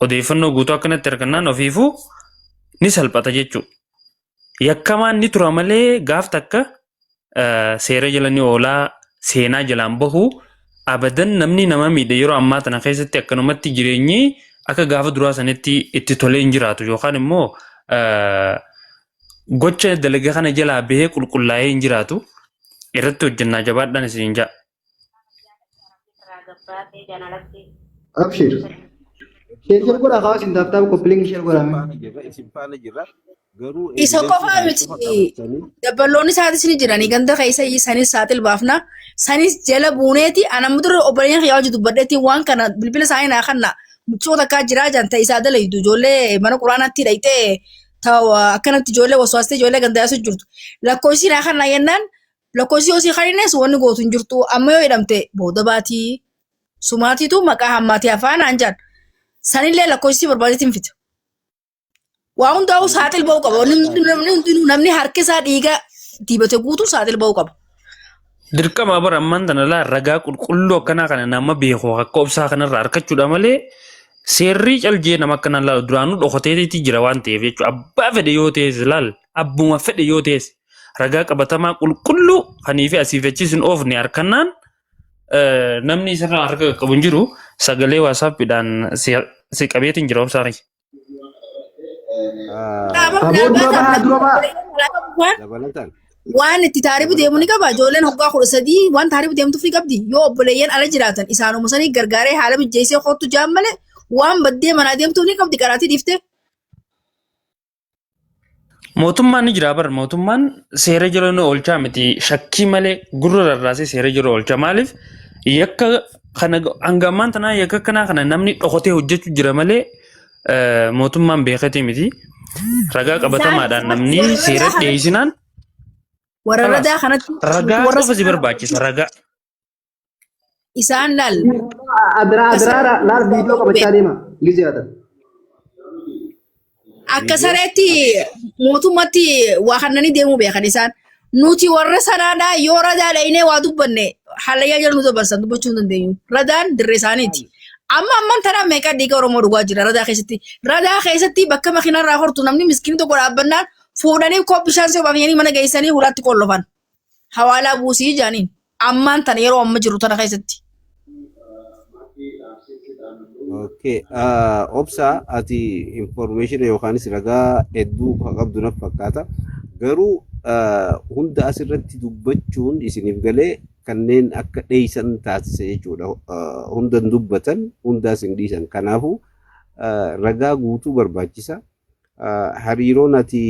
odeeffannoo guutuu akkanatti argannaan ofiifuu ni salphata jechuudha. Yakkamaan ni tura malee gaaf takka seera jala ni oolaa seenaa jalaan bahu abadan namni nama miidhe yeroo ammaa tana keessatti akkanumatti jireenyi akka gaafa duraa sanitti itti tolee hin jiraatu yookaan immoo gocha dalagaa kana jalaa bahee qulqullaa'ee hin jiraatu irratti hojjennaa jabaadhaan isiniin ja'a. Abshir. Share share godhaa kaawwas hin taaftaaf koppilingi share godhaa. Faana jirra, isin faana jirra. Garuu Isa evidensii qofaa kana miti qofa qabatanii dabballoonni isaatis ni jiranii ganda keessa sanis saaxil baafna sanis jala buuneeti ana mudura obboleeyyan kiyyaa hojii dubbadheetti waan kana bilbila isaanii naa kanna mucoo takkaa jiraa jan ta'e isaa dalaydu ijoollee mana quraanaatti dhayxee ta akkanatti ijoollee waswaastee ijoollee ganda yaasu jirtu lakkoofsi naa kanna jennaan lakkoofsi yoo sii kanines wanni gootu hin jirtu amma yoo hidhamte booda baatii sumaatiitu maqaa hammaatii afaan aan jaan sanillee lakkoofsi barbaadeetiin fita. Waa hundaa'uu saaxil ba'uu qaba. Namni hundinuu namni harki isaa dhiiga dibate guutuu saaxil ba'uu qaba. Dirqama bara ammaan tana laa ragaa qulqulluu akkanaa kana nama beeku akka obsaa kanarraa argachuudha malee seerri caljee nama akkanaa laalu duraanuu dhokateetii jira waan ta'eef jechuudha. Abbaa fedhe yoo ta'es laal abbuma fedhe yoo ta'es ragaa qabatamaa qulqulluu kanii fi asiif achi sin oofne harkannaan namni isarraa harka qaqqabu hin jiru sagalee waasaappiidhaan si qabeetiin jira obsaa kiyya. Dhaaba Aboo dura bahaa dura bahaa. Dabalataan. Waan itti taaribu deemu ni qaba. Ijoolleen hoggaa 13 waan taaribu deemtuuf ni qabdi. Yoo obboleeyyan ala jiraatan isaanuma sanii gargaaree haala mijjeessee kottu jaan malee waan baddee manaa deemtuuf ni qabdi qaraatii dhiiftee. Mootummaan ni jira bar mootummaan seera jala nu oolchaa miti shakkii malee gurra rarraasee seera jala oolcha maaliif yakka kana hanga ammaan tanaa yakka akkanaa kana namni dhokatee hojjechuu jira malee mootummaan beekatee miti ragaa qabatamaadhaan namni seera dhiyeessinaan Warra kalaas radaa kanatti ragaa warra qofa si barbaachisa ragaa. Isaan laal. Adiraa adiraa laal viidiyoo qabachaa deema. Gizee haa ta'u. Akka sareetti mootummatti waa kannanii deemuu beekan isaan. Nuti warra sanaadhaa yoo radaa dhaynee waa dubbanne hallayyaa jala nu dabarsan dubbachuu hin dandeenyu. Radaan dirree isaaniiti. Amma amman tanaa meeqa dhiiga Oromoo dhugaa jira radaa keessatti. Radaa keessatti bakka makiinarraa hortu namni miskiinni tokko dhaabbannaan fuudhanii koo bishaan si obaafanii mana geessanii hulaatti qollofan. Hawaalaa buusii jaaniin. Ammaan tana yeroo amma jiru tana keessatti. Okay. Obsa ati information yookaanis ragaa hedduu kan qabdu naf fakkaata. Garuu Hunda asirratti dubbachuun isiniif galee kanneen akka dheeysan taasisa jechuudha. Hunda hin dubbatan, hundaas hin dhiisan. Kanaafuu ragaa guutuu barbaachisa. Hariiroon ati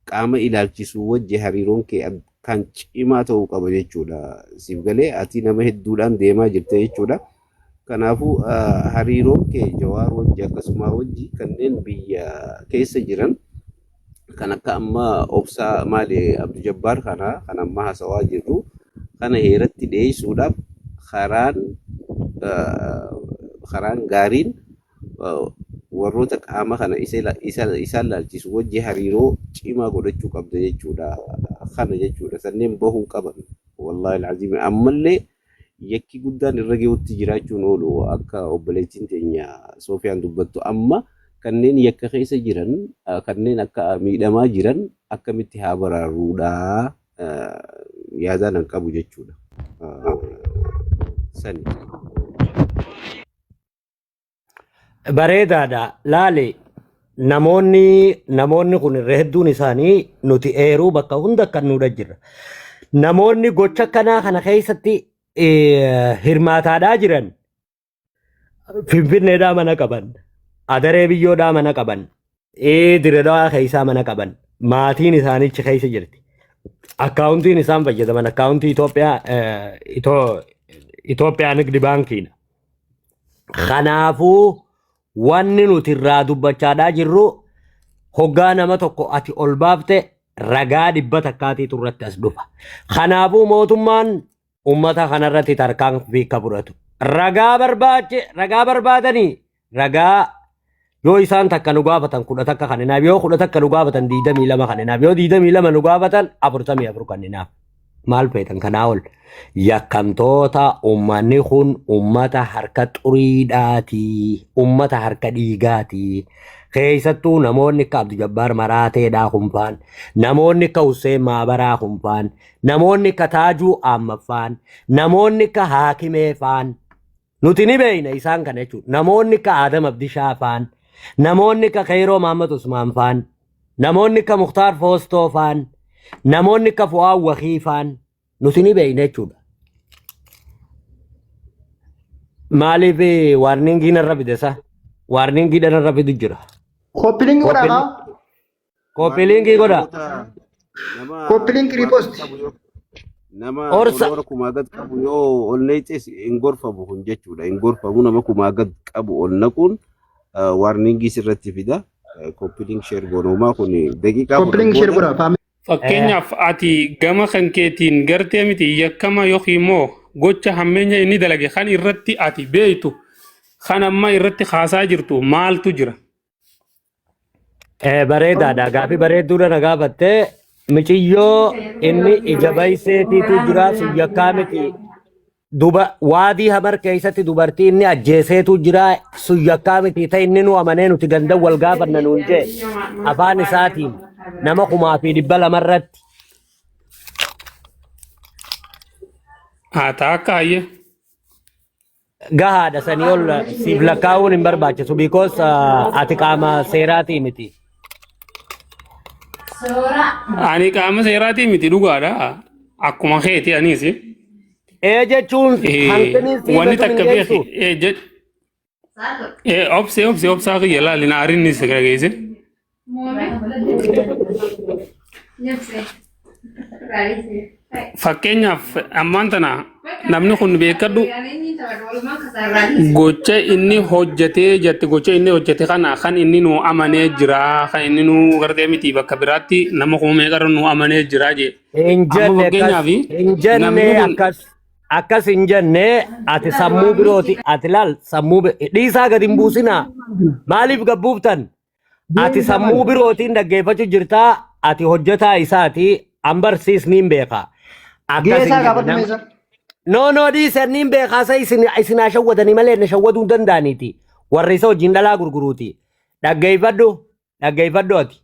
qaama ilaalchisu wajji hariiroon kee kan cimaa ta'uu qaba jechuudha. Siif galee ati nama hedduudhaan deemaa jirta jechuudha. Kanaafuu hariiroon kee Jawaar wajji akkasumaa wajji kanneen biyya keessa jiran kan akka amma obsaa maali Abdu Jabbaar kana kan amma haasawaa jirru kana heeratti dhiyeessuudhaaf karaan karaan gaariin warroota qaama kana isaan laalchisu wajji hariiroo cimaa godhachuu qabda jechuudha. Kana jechuudha. Sanneen bahuun qaban. Wallaahi alazim ammallee yakki guddaan irra gahutti jiraachuun oolu akka obboleettiin teenya Soofiyaan dubbattu amma kanneen yakka keessa jiran kanneen akka miidhamaa jiran akkamitti haa baraaruudha yaadaan an qabu jechuudha. Sani. Bareedaadha. Laali namoonni kun irra hedduun isaanii nuti eeruu bakka hunda kan nuudha jirra. Namoonni gocha kanaa kana keessatti hirmaataadhaa jiran Finfinneedhaa mana qaban, Adaree biyyoodhaa mana qaban, Diredawaa keessaa mana qaban, maatiin isaanichi keessa jirti. Akkaawuntiin isaan fayyadaman akkaawuntii Itoophiyaa Itoophiyaa Nigdi Baankiidha. Kanaafuu wanni nuti irraa dubbachaadhaa jirru hoggaa nama tokko ati ol baafte ragaa 100tiitu irratti as dhufa. Kanaafuu mootummaan ummata kanarratti tarkaanfii akka fudhatu. Ragaa barbaache ragaa barbaadanii ragaa yoo isaan takka nu gaafatan 11 kanninaaf yoo 11 nu gaafatan 22 kanninaaf yoo 22 nu gaafatan 44 kanninaaf. Maal feetan kanaa ol yakkamtoota ummanni kun ummata harka xuriidhaati ummata harka dhiigaati keessattuu namoonni akka Abdu Jabbaar Maraateedhaa kunfaan namoonni akka Hussein Maabaraa kunfaan namoonni akka Taajuu Aammaffaan namoonni akka Haakimee faan nuti ni beeyna isaan kana jechuudha namoonni akka Aadam Abdishaa faan namoonni akka Keyroo Mahammad Usmaan faan namoonni akka Muktaar Foostoo faan namoonni akka Fu'aa Wakii faan nuti ni beeyna jechuudha. Maaliif waarningii narra fide sa? Waarningii narra fidu jira. Copy link godhaa kaa. Copy link godha. Nama Copy link repost. Nama Orsa. follower kumaa gad qabu yoo ol neeces hin gorfamu kun jechuudha. Hin gorfamu nama kumaa gad qabu ol naquun warningii sirratti fida. Copy link share goonumaa kun daqiiqaa Copy link share booda godhaa. Faamilii. Fakkeenyaaf ati gama kan keetiin gartee miti yakkama yookiin immoo gocha hammeenya inni dalage kan irratti ati beektu kan amma irratti kaasaa jirtu maaltu jira? Bareedaadha. Gaafii bareedduudha na gaafattee miciyyoo inni ija bayseetiitu jira sun yakkaa miti. Duba waadii hamar keessatti dubartii inni ajjeeseetu jira sun yakkaa miti ta'e inni nu amanee nuti ganda wal gaafanna nuun jee afaan isaatiin nama 2,200 irratti Haa ta'a akka hayyee. Gahaadha sanii ol siif lakkaa'uun hin barbaachisu because ati qaama seeraatii miti. Ani qaama seeraatii miti dhugaadha. Akkuma keeti anis. Ee jechuun hanqinni sii Wanni gatuun hin takka beeki. geessu. Obse obse obsaa kiyya laali na arinni si dhageesse. Fakkeenyaaf ammaan tana namni kun beekadhu gocha inni hojjetee jette gocha inni hojjete kana kan inni nu amanee jira kan inni nu gartee miti bakka biraatti nama kuma meeqarra nu amanee jira jee. Hin Amma jenne akkas fakkeenyaaf hin jenne namni kun akkas akkas hin jenne ati sammuu birooti ati laal sammuu dhiisaa gadi hin buusinaa maaliif gabbuuftan Ati sammuu birootiin dhaggeeffachuu jirtaa ati hojjetaa isaati an barsiis niin beeka. Akkas hin Geessaa jenne gaafadhu nama. meeshaa. No no dhiisan niin beekaa isa isin haa shawwadanii malee na shawwaduu hin danda'aniiti. Warri isa wajjin dhalaa gurguruuti. Dhaggeeffadhu dhaggeeffadhu ati.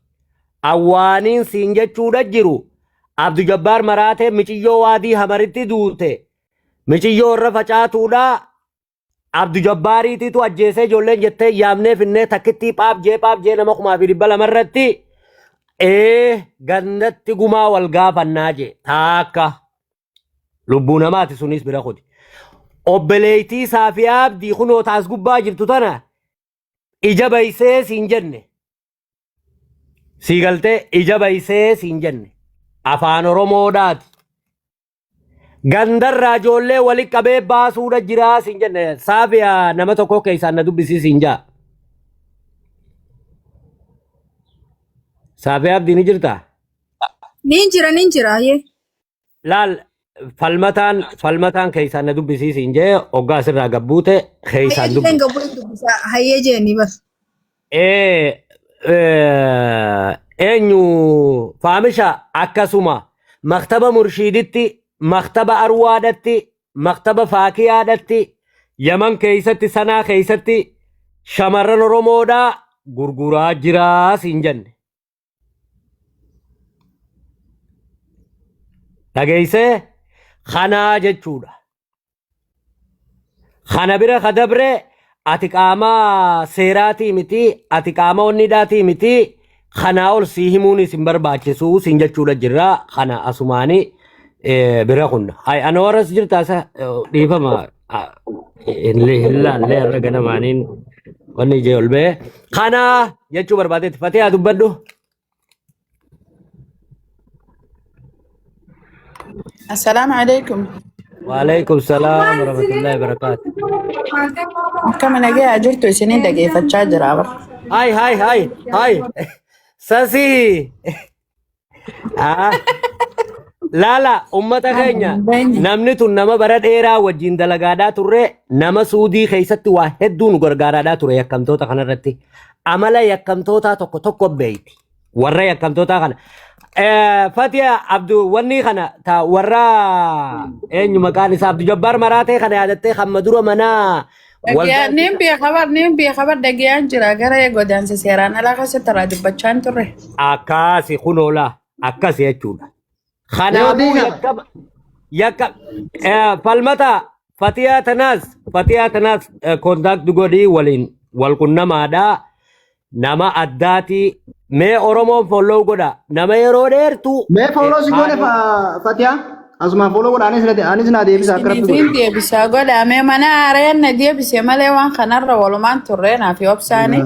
Awwaaniin siin jechuudha jiru. Abdu Jabbaar maraatee miciyyoo waadii hamaritti duute. Miciyyoo irra facaatuudha. Abdu Jabbaariitiitu ajjeesee ijoolleen jettee yaamnee finnee takkittii phaaf jee phaaf jee nama 2,200 irratti Ee gandatti gumaa wal gaafannaa jee taakka lubbuu namaati sunis bira kuti. Obboleettii Saafiyaa Abdii kunoo taas gubbaa jirtu tana ija baysee siin jenne. Sii galtee ija baysee siin jenne. Afaan Oromoodhaati. Gandarraa ijoollee wali qabee baasuudha jiraa siin jenne. Saafiyaa nama tokko keessaan na dubbisii siin jaa. Saafiyaa Abdii ni jirtaa? Niin jira niin jira ayyee. Laal falmataan falmataan keessaan na dubbisii siin jee hoggaa asirraa gabbuute keessaan Hayyee dubbisi. gabbuu dubbisa hayyee jeeni bar. Ee, eh, eenyu faamisha akkasuma maktaba murshiiditti maktaba arwaadhatti maktaba faakiyaadhatti yaman keessatti sanaa keessatti shamarran oromoodhaa gurguraa jiraa siin jenne dhageessee kanaa jechuudha. Kana bira ka dabre ati qaama seeraatii miti, ati qaama onnidhaatii miti, kanaa ol sii himuunis hin barbaachisu siin jechuudha jirra. Kana asumaani bira kunna. Hay ana warras jirta isa dhiifama hin laallee har'a ganamaaniin wanni ijee ol ba'e. Kana jechuu barbaadeetti fatee haa dubbadhu. Assalaamu alaikum. Waalaikum salaam warahmatullahi wabarakatuh. Akkama nagayaa jirtu isiniin dhageeffachaa jira bar. Hai hai hai hai. Sasi. Ah. Laala ummata keenya namni tun nama bara dheeraa wajjin dalagaadhaa turre nama suudii keessatti waa hedduu nu gargaaraadhaa ture yakkamtoota kanarratti. Amala yakkamtootaa tokko tokko beeyti. Warra yakkamtootaa kana. Fatiya Abdu wanni kana ta warra eenyu maqaan isaa Abdu Jabbaar maraatee kana yaadattee hamma dura manaa Dhagayaan waldaa niin beeka bar niin beeka bar dhagayaan jira gara godaansa seeraan alaa keessatti irraa dubbachaa hin turre. Akkasi kunoolaa akkasi jechuudha. Yoo Kanaafuu diina. yakka yakka falmata fatiyaa tanaas fatiyaa tanaas kontaakti godhii waliin wal qunnamaadha. Nama addaati. Mee Oromoon follow godha. Nama yeroo dheertuu Mee follow si goone kaayoo Fatiyaa. Asumaan follow godha anis anis naa deebisa akka rabbi Isiniifin godhe. deebisaa godha mee mana haaraan na deebise malee waan kanarra walumaan turre naaf obsaani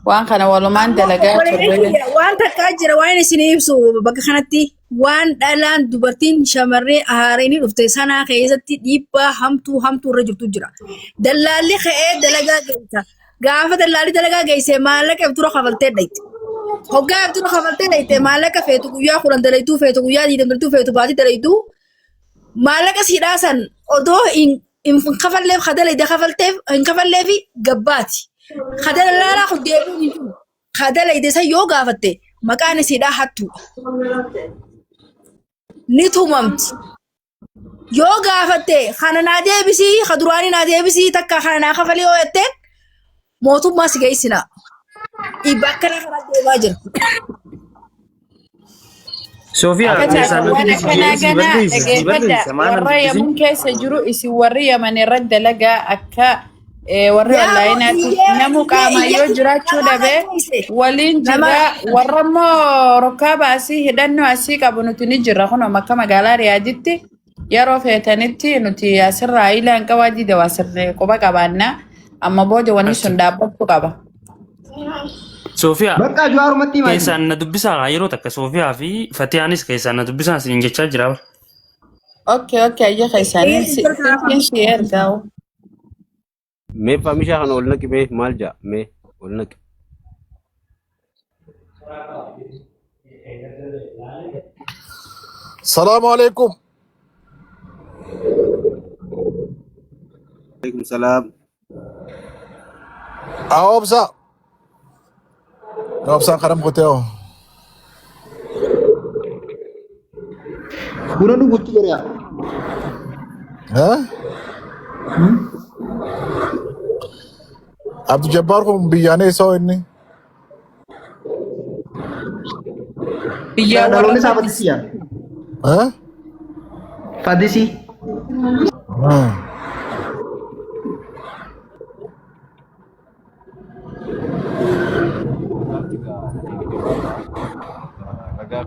waan kana walumaan Ammoo dalagaa obboleeyyan turre. kiyya waan takkaa jira waan isin ibsu bakka kanatti waan dhalaan dubartiin shamarree haareenii dhufte sanaa keessatti dhiibbaa hamtuu hamtuu irra jirtu jira. Dallaalli ka'ee dalagaa geessa. Gaafa dallaalli dalagaa geesse maallaqa dura kafaltee dhayte. Hoggaa dura kafaltee dhayte maallaqa feetu guyyaa 10 dalaytuu feetu guyyaa 20 dalaytuu feetu baatii dalaytuu maallaqa siidhaa san odoo hin hin kafalleef ka dalayde kafalteef hin kafalleefi gabbaati. Ka dalaalaa kun deebiin hin jiru. Ka dalayde san yoo gaafatte maqaan isiidhaa hattuudha. Ni tumamti. Yoo gaafatte kana naa deebisii ka duraanii naa deebisii takka kana naa kafalii yoo jetteen mootummaa si geessina. Dhiibbaa akkana kana deemaa jira. Soofiyaa Akka keessaan taate waan nuti si akkanaa si ganaa barreessa si dhageeffadha. barreessa maal Warra namni Yaman keessa jiru isin warri Yaman irratti dalagaa akka warri Yaa onlaayinaatti iyyee namu iyyee qaamaan yoo iyyatti jiraachuu nama dhabe geesse. waliin Nama jirra. Warra immoo rukkaaba asii hidhannoo asii qabu nuti ni jirra. Kunoo akka magaalaa Riyaaditti yeroo feetanitti nuti asirraa ilaan qabaa dida waa sirrii quba qabaanna. Amma booda wanni sun dhaabbachuu qaba. Soofiyaa Bakka Jawaarumatti himaa isin. keessaan na dubbisaa yeroo takka Soofiyaa fi Fatiyaanis keessaan na dubbisaa isiniin jechaa jira. Okay, okay, ayya keessaniin si si ergaa. Mee famishaa kana ol naqi mee maal ja'a mee ol naqi. Salaamu alaikum. Alaikum salaam. Obsa. Obsaan karam kuteo. Buna dhuguutti jira. Eh? Abdul Jabbar kun biyyaanee isaa inni. Biyya warra Dhaloonni isaa Fadis. Fadisiya. Eh? Fadisii.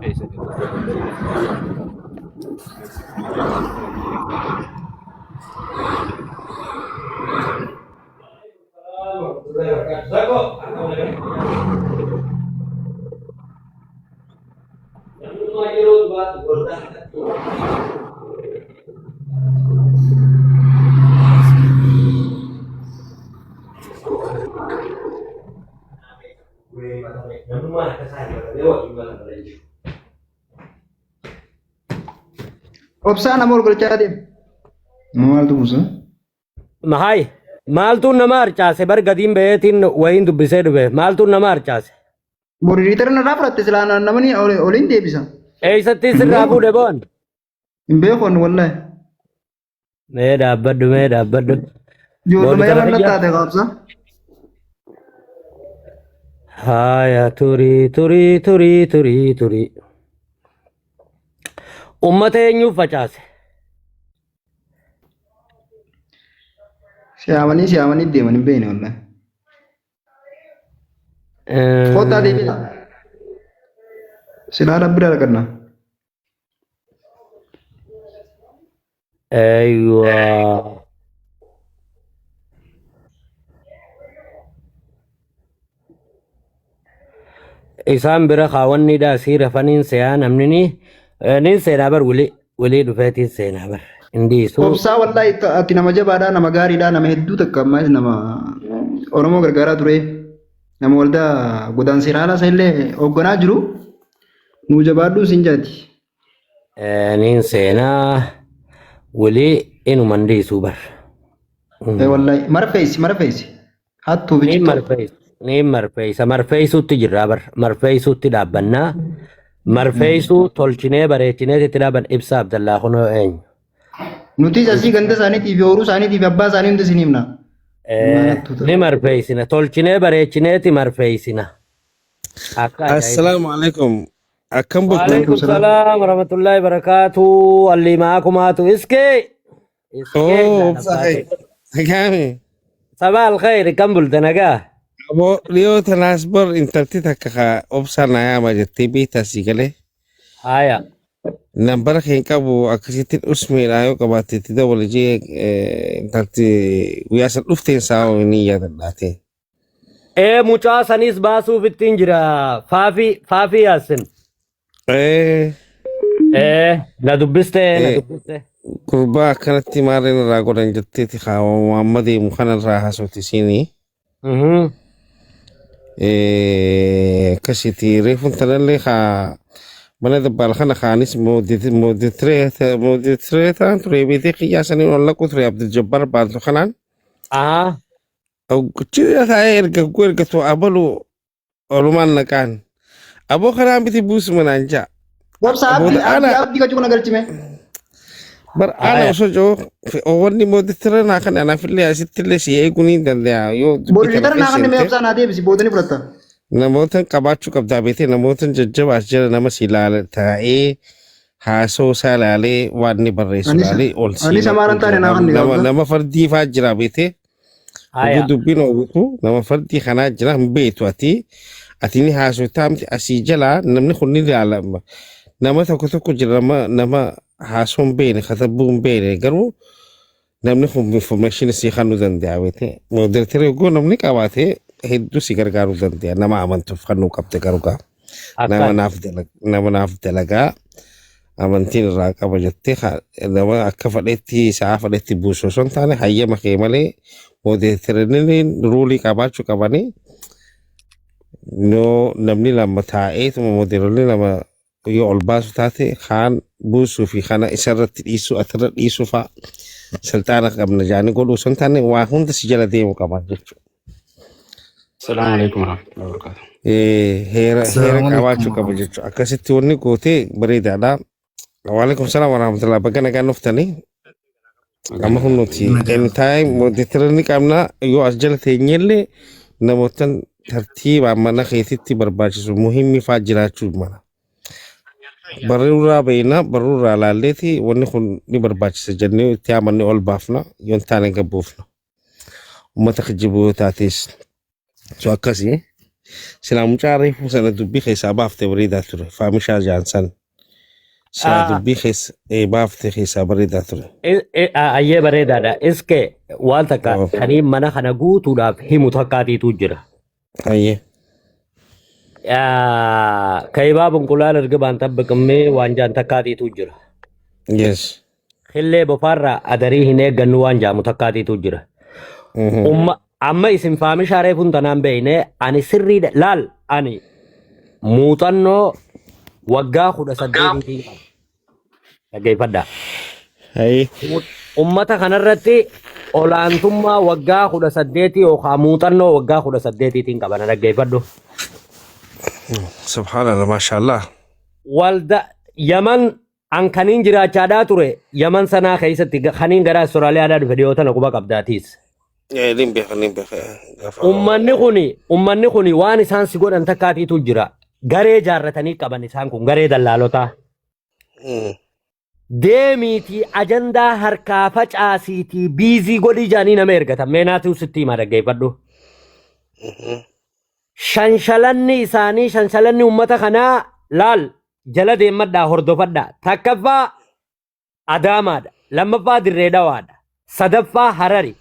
keessan irraa. Obsaa nama ol galchaa deema. Maaltu buusa? Mahay maaltu nama harcaase bar gadiin baheetiin wayiin dubbisee dhufe maaltu nama harcaase. Moderator irraa fudhatte silaa namni oliin deebisa. Eessatti sirraa fuudhe boon? Hin beeku ani wallahi. Mee dhaabbadhu mee dhaabbadhu. Ijoolluma Moderator yaman kiyya. taate qaabsa. Haya turii turii turii turii turii. Ummata eenyuuf facaase? Siyaamanii siyaamanii deeman hin beekne wallahi. Kottaa deebina. Silaa rabbi dhaqanna. Eeywa. Isaan bira kaawwanniidha asii rafaniin se'aa namni ni nin seenaa bar wili wilii dhufeetiin seenaa bar hin dhiisu. Obsaa wallahi ati nama jabaadha nama gaariidha nama hedduu takka ammaas nama Oromoo gargaaraa ture nama waldaa godaansa haala isa illee hoogganaa jiru nuu jabaadhu sin jaati. Nin seenaa wilii inuma hin dhiisu bar. Wallahi marfeessi marfeessi hattuu Niin bichittuu. marfeessa. Niin marfeessa. Marfeessuutti jirra bar. Marfeessuutti dhaabbannaa. Marfeessuu tolchinee bareechinee itti dhaabban ibsa Abdallaa kunoo eenyu. Nutis asii ganda isaaniitiif hooruu isaaniitiif abbaa isaanii hundi isin himna. Ni marfeessina. Tolchinee bareechineeti marfeessina. Akka ajaa'iba. Assalaamu alaikum. Akkam bultan? Waalaikum salaam warahmatullahi wabarakatuh. Allimaa kumaatu iskee. Iskee Oo, obsa kee. Nagaame. Sabaa alkhayri kam bulte nagaa? Aboo dhiyoo tanaas bar intalti takka ka obsa na yaama jettee beektaa sii galee. Haya. Nambara kee hin qabu akkasitti usmeedhaa yoo qabaatte itti dabale jee intalti guyyaa san dhufteen saa ni yaadadhaate. Ee mucaa sanis baasuuf ittiin jira. Faafii faafii yaasin. Ee. Ee na dubbiste na dubbiste. Gurbaa akkanatti maarreen irraa godhan jetteeti haa amma deemu kanarraa haasofti siinii. Akkasitti reefuun tanallee haa mana dabbaal kana kaanis mooditireetaan ture beetee qiyyaa saniin ol laqu ture Abdul Jabbar baantu kanaan. Ahaa. Guchii taa'ee erga ergatu abalu olumaan naqaan. Aboo kanaa miti buusu manaan ja'a. Obsa abdii Booda abdii ana abdii kachuu kana galchime. bar ana osoo jiru wanni mooditira naa kan anaafillee asittillee si eeguu ni danda'a yoo dubbii kana Moderator naa keessa kan mee seente obsaa naa deebisi boodani fudhatta. namoota qabaachuu qabdaa beetee namoota jajjabaas jala nama si ilaala taa'ee haasoo isaa ilaalee waan inni barreessu Anis ilaalee ol si anis naquu amaaran jira taane naa kan nama gaafata. nama fardii faa jira beetee Haya. Oguu dubbiin oowwitu nama fardii kanaa jira hin beektu ati ati ni haasoftaa miti asii jalaa namni kun ni ilaalama nama tokko tokko jira nama nama haasoo hin beekne katabuu hin beekne garuu namni kun information sii kennuu danda'a beekte moderator oguu namni qabaate hedduu si gargaaruu danda'a nama amantuuf kennuu qabde garuu gaa nama Akkaan. naaf dalagaa nama naaf dalagaa amantiin irraa qaba jettee nama akka fedhetti sa'a fedhetti buusu osoo hin taane hayyama kee malee moodeeterinni ruulii qabaachuu qabanii yoo namni lama taa'eetuma moodeelonni lama yoo ol baasu taate kaan buusuu fi kana isarratti dhiisuu asirra dhiisuu fa'a silxaana qabna jaanii godhuu osoo hin taane waa hunda si jala deemu qaban jechuudha. Assalamu alaikum warahmatullahi wabarakatuh. Heera heera Assalamu alaikum qabaachuu qaba jechuudha. Akkasitti wanni gootee bareedaadha. Waalaikum salaam warahmatullahi baga nagaan dhuftanii. Amma kun nuti anytime moderator ni qabna yoo as jala teenyellee namootan tartiibaan mana keetitti barbaachisu muhimmi faa jiraachuu mala. Barruurraa beekna barruurraa laalleeti wanni kun ni barbaachisa jennee itti amanne ol baafna yoo hin taane gad buufna. Uummata kijibuu yoo taates so akkasii. Silaa mucaa reefuu sana dubbii keessaa baafte bareedaa ture. Faamishaa jaansan. Silaa dubbii keessa baafte keessaa bareedaa ture. Ayyee bareedaadha. Iske waan takka kaniin mana kana guutuudhaaf himu takkaatiitu jira. Ayyee. Kaibaa bunqulaan ergibaan tabbiqimmee waan jaan takkaatiitu jira. Yes. Killee bofaarraa adarii hin eeggannu waan jaamu takkaatiitu jira. Umma amma isin faamishaa reefuun tanaan beeyne ani sirriidha laal ani muuxannoo waggaa 18tiin qaba. Dhaggeeffadhaa. Ummata kanarratti olaantummaa waggaa 18 yookaan muuxannoo waggaa 18tiin qaba na dhaggeeffadhu. Subhanallah, mashallah. Walda Yaman an kaniin jiraachaadhaa ture Yaman sanaa keessatti kaniin gara Austraaliyaadhaa dhufe dhiyoo tana quba qabdaatiis. Nin beeka, nin beeka. Gaafa Ummanni kuni waan isaan si godhan takkaatiitu jira. Garee jaarratanii qaban isaan kun garee dallaalotaa. Deemiitii ajandaa harkaa facaasiitii busy godhii jaanii nama ergatan. Meenaatuu sitti hima dhaggeeffadhu. Shanshalanni isaanii shanshalanni ummata kanaa laal jala deemmadhaa hordofadhaa. Takkaffaa Adaamaadha. Lammaffaa Dirree Dhawaadha. Sadaffaa Harari.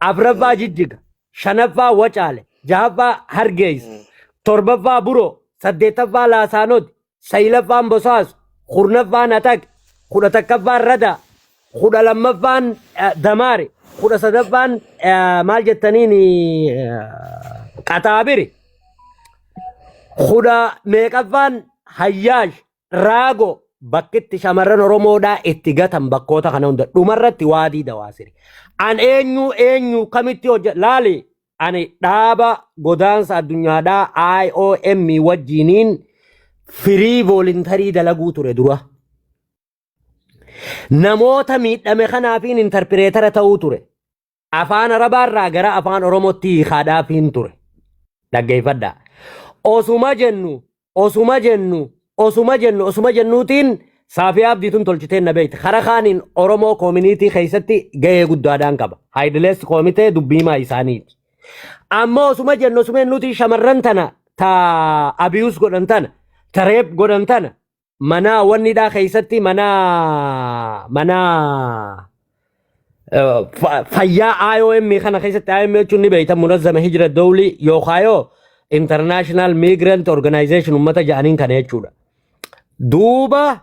Afraffaa Jijjiga. Shanaffaa Wacaale. Jahaffaa Hargeysa. Torbaffaa Buroo. Saddeettaffaa Laasaanot. Saglaffaan Bosaaso. 10ffaan Ataq. 11ffaan Radaa. 12ffaan Damaare. 13ffaan maal jettaniin Qaxaabiri. Kudha meeqaffaan Hayyaash. Raago bakkitti shamarran Oromoodhaa itti gatan bakkoota kana hunda dhumarratti waadii dawaasiri. An eenyu eenyu kamitti hojje laali ani dhaaba godaansa addunyaadhaa IOM wajjiniin free voluntary dalaguu ture dura. Namoota miidhame kanaafiin interpreter ta'uu ture. Afaan Arabaarraa gara afaan Oromootti hiikaadhaafiin ture. Dhaggeeffadhaa. Osuma jennu, osuma jennu, osuma jennu, osuma jennuutiin Saafiyaa Abdiituun tolchiteen na beekti. Kara kaaniin Oromoo community keessatti gahee guddaadhaan qaba. Haayidilees koomitee dubbiimaa isaaniiti. Amma osuma jennu osuma jennuutiin shamarran tana ta abuse godhan tana ta rape godhan tana mana wannidhaa keessatti mana fayyaa IOM kana keessatti. IOM jechuun ni beektan, Munazzama Hijra Dawli yookaan yoo International Migrant Organization ummata jedhaniin kana jechuudha. Duuba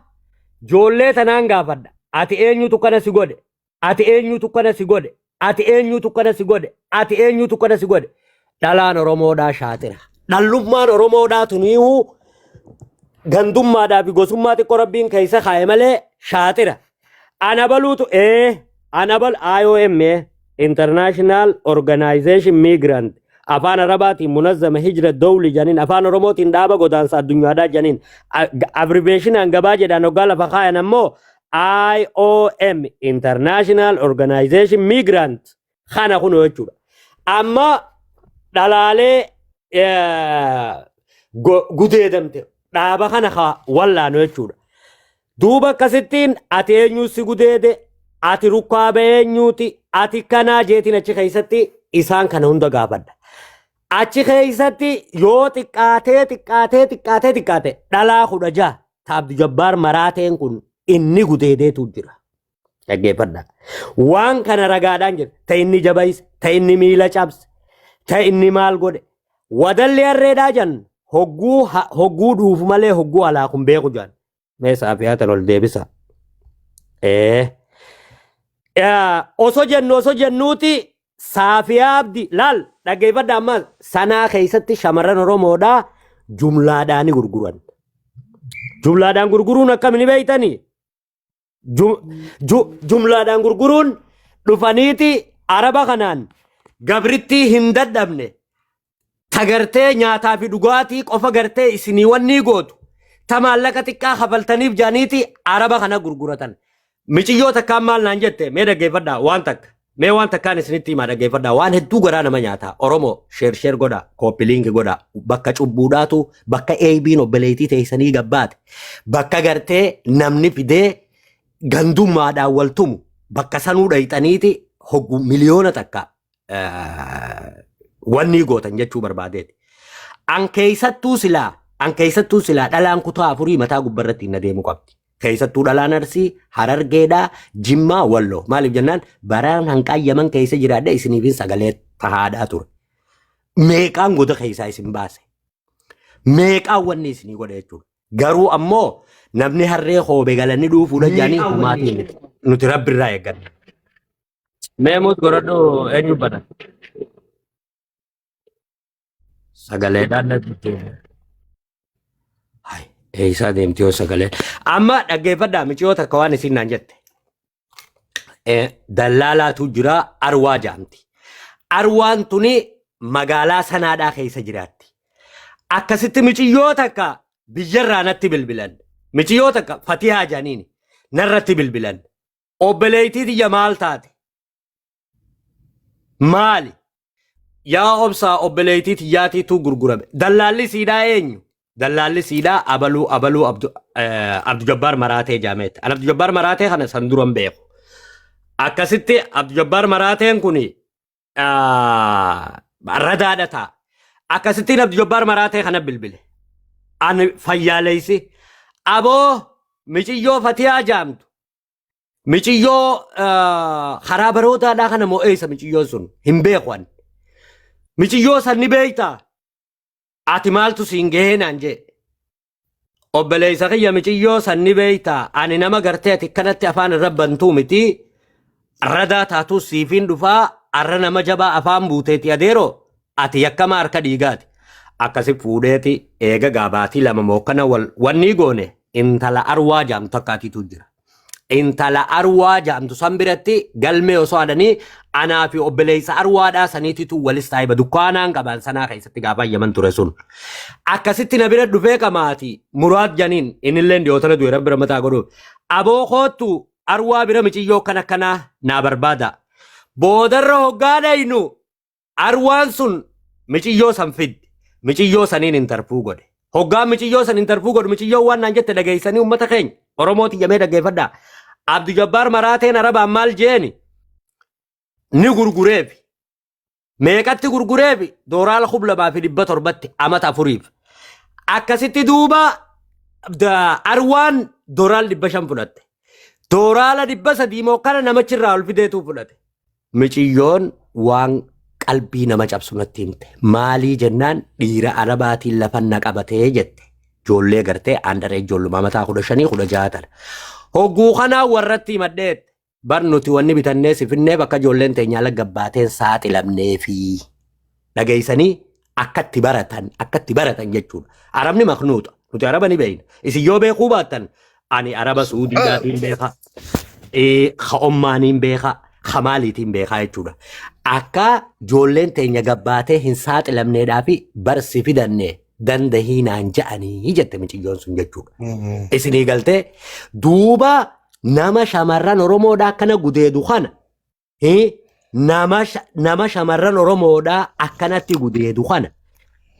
ijoollee tanaan gaafadha. Ati eenyutu kana si godhe? Ati eenyutu kana si godhe? Ati eenyutu kana si godhe? Ati eenyutu kana si godhe? Dhalaan Oromoodhaa shaatira. Dhallummaan Oromoodhaa tuniihuu gandummaadhaa fi gosummaa xiqqoo rabbiin keessa kaa'e malee shaatira. Ana baluutu ana bal IOM, International Organization Migrant, afaan Arabaatiin Munazzama Hijra Dawli janiin, afaan Oromootiin dhaaba godaansa addunyaadhaa janiin, abbreviationaan gabaa jedhaan hoggaa lafa kaayan ammoo IOM, International Organization Migrant kana kun jechuudha. Amma dhalaalee gudeedamte dhaaba kana haa wallaanu jechuudha. Duuba akkasittiin ati eenyu si gudeede, ati rukkaaba eenyuuti, ati kanaa jeetiin achi keessatti isaan kana hunda gaafadha. Achi keessatti yoo xiqqaatee xiqqaatee xiqqaatee xiqqaate dhalaa 16 ta Abdu Jabbaar maraateen kun inni gudeedeetu jira. Dhaggeeffadha. Waan kana ragaadhaan jira. Ta inni jabayse, ta inni miila cabse, ta inni maal godhe. Wadalli harreedhaa jan hogguu dhuufu malee hogguu alaa kun beeku jan. Mee saafiyaa ol deebisa. Osoo jennuuti Saafiyaa Abdi laal dhaggeeffadha. Amma sanaa keessatti shamarran Oromoodhaa jumlaadhaan gurguran. Jumlaadhaan gurguruun akkam ni beektanii? Jumlaadhaan gurguruun dhufaniiti araba kanaan gabrittii hin dadhabne tagartee nyaataa fi dhugaatii qofa gartee isinii wanni gootu ta maallaqa xiqqaa kafaltaniif jaaniiti araba kana gurguratan. Miciyyoo takkaan maal naan jette? Mee dhaggeeffadhaa waan takka. Mee waan takkaan isinitti himaa, dhaggeeffadhaa. Waan hedduu garaa nama nyaata. Oromoo, share share godhaa, copy link godhaa. Bakka cubbuudhaatu, bakka eebiin obboleettii teessanii gabbaate, bakka gartee namni fidee gandummaadhaan wal tumu, bakka sanuu dhayxaniiti hoggu 1,000,000 wanni gootan jechuu barbaadeeti. An keessattuu silaa an keessattuu silaa dhalaan kutaa afurii mataa gubbarratti hin adeemu qabdi. Keessattuu dhalaan Arsii, Harargeedhaa, Jimmaa, Walloo. Maaliif jennaan baraan hanqaa Yaman keessa jiraadhe isiniifin sagalee tahaadhaa ture. Meeqaan goda keessaa isin baase. Meeqaan wanni isinii godhe jechuudha. Garuu ammoo namni harree hoobe galanii dhuufuudha jedhanii humaatii miti. Nuti rabbi irraa eegganna. Mee muut godhadhu eenyu bada? Sagaleedhaan natti deema. Hai, eessaa deemti yoo sagalee. Amma dhaggeeffadhaa miciyoo takka waan isin naan jette. Dallaalaatu jira Arwaa jaamti. Arwaan tuni magaalaa sanaadhaa keessa jiraatti. Akkasitti miciyyoo takka biyyarraa natti bilbilan. Miciyyoo takka Fatihaa jaaniini narratti bilbilan. Obboleettii tiyya maal taate? Maali? Yaa obsaa obboleettii tiyyaatiitu gurgurame. Dallaalli siidhaa eenyu? Dallaalli siidhaa abaluu abaluu Abdu Abdu Jabbaar Maraatee jaameetti. An Abdu Jabbaar Maraatee kana san duran beeku. Akkasitti Abdu Jabbaar Maraateen kun radaadha ta'a. Akkasittiin Abdu Jabbaar Maraatee kana bilbile. Ani fayyaaleessi. Aboo miciyyoo Fatiyaa jaamtu. Miciyyoo karaa barootaadhaa kana moo eessa miciyyoon sun hin beeku ani. Miciyyoo san ni beektaa? Ati maaltu siin gahee naan jee. Obboleessa kiyya miciyyoo san ni beektaa? Ani nama gartee ati kanatti afaan irra bantuu miti. Radaa taatus siifiin dhufaa arra nama jabaa afaan buuteeti adeeroo ati yakkama harka dhiigaati. Akkasi fuudheeti eega gaabaatii lama mookkana wal wanni goone intala arwaa jaamtu akkaatiitu jira. Intala arwaa jaamtu san biratti galmee osoo hadhanii anaa fi obboleessa arwaadhaa saniititu walis taayiba dukkaanaan qaban sanaa keessatti gaafa yaman ture sun. Akkasitti na bira dhufee qamaati muraad janiin innilleen dhiyootana du'e rabbi ramataa godhuuf. Aboo koottu arwaa bira miciyyoo kan akkanaa naa barbaada. Boodarra hoggaa dhaynu Arwaan sun miciyyoo san fidde. Miciyyoo saniin intarfuu godhe. Hoggaan miciyyoo san intarfuu godhu miciyyoo waan naan jette dhageessanii uummata keenya Oromoo tiyyamee dhaggeeffadhaa. Abdu Jabbaar maraateen Arabaan maal jeeni ni gurgureefi. Meeqatti gurgureefi dooraala 2700tti amata afuriif. Akkasitti duuba arwaan dooraal 500 fudhatte. Dooraala 300 moo kana namachirraa ol fideetuu fudhate. Miciyyoon waan qalbii nama cabsu natti himte. Maalii jennaan dhiira Arabaatiin lafan na qabatee jette. Ijoollee gartee andaree ijoolluma mataa 15 16 tana. Hogguu kanaa warratti himadheette. Bar nuti wanni bitannee si finneef akka ijoolleen teenya ala gabbaateen saaxilamneefi. Dhageessanii akkatti baratan akkatti baratan jechuudha. Arabni maknuuxa. Nuti araba ni beekna. Isin yoo beekuu baattan ani araba Suudiidhaatiin beeka. Ka Ommaaniin beeka. Ka maaliitiin beekaa jechuudha. Akka ijoolleen teenya gabbaatee hin saaxilamneedhaa fi barsi fidanne dandahii naan ja'anii jette miciyyoon sun jechuudha. Isinii galtee duuba nama shamarran Oromoodhaa akkana gudeedu kana Nama shamarran Oromoodhaa akkanatti gudeedu kana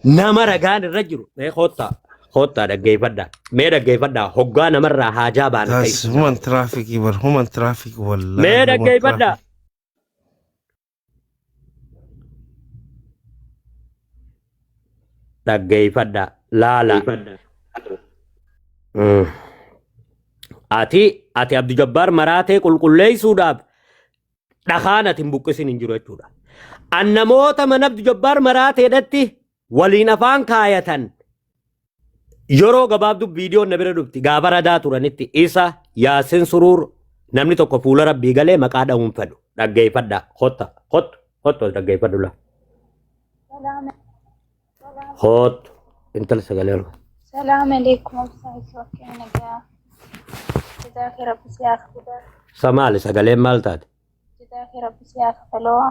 nama ragaan irra jiru mee koottaa koottaa dhaggeeffadhaa mee dhaggeeffadhaa hoggaa namarraa haajaa baan akka That's itti human traffic bar human traffic wallahi mee human dhaggeeffadhaa traffic. Dhaggeeffadhaa laala. Ati Abdu Jabbaar maraatee qulqulleessuudhaaf dhakaan ati hin buqqisin hin jiru jechuudha. An namoota mana Abdu Jabbaar maraateedhatti waliin afaan kaayatan yeroo gabaabduu viidiyoon na bira dhufti gaafa radaa turanitti isa Yaasin Suruur namni tokko fuula rabbii galee maqaa dha'uun fedhu dhaggeeffadhaa kotta kottu kottu as dhaggeeffadhu laa kottu intala sagalee ol Salaam alaikum obsaa isoo akkam nagaa. Jazaakee rabbi si haa kafalu. Sa maali sagaleen maal taate? Jazaakee rabbi si haa kafaloo.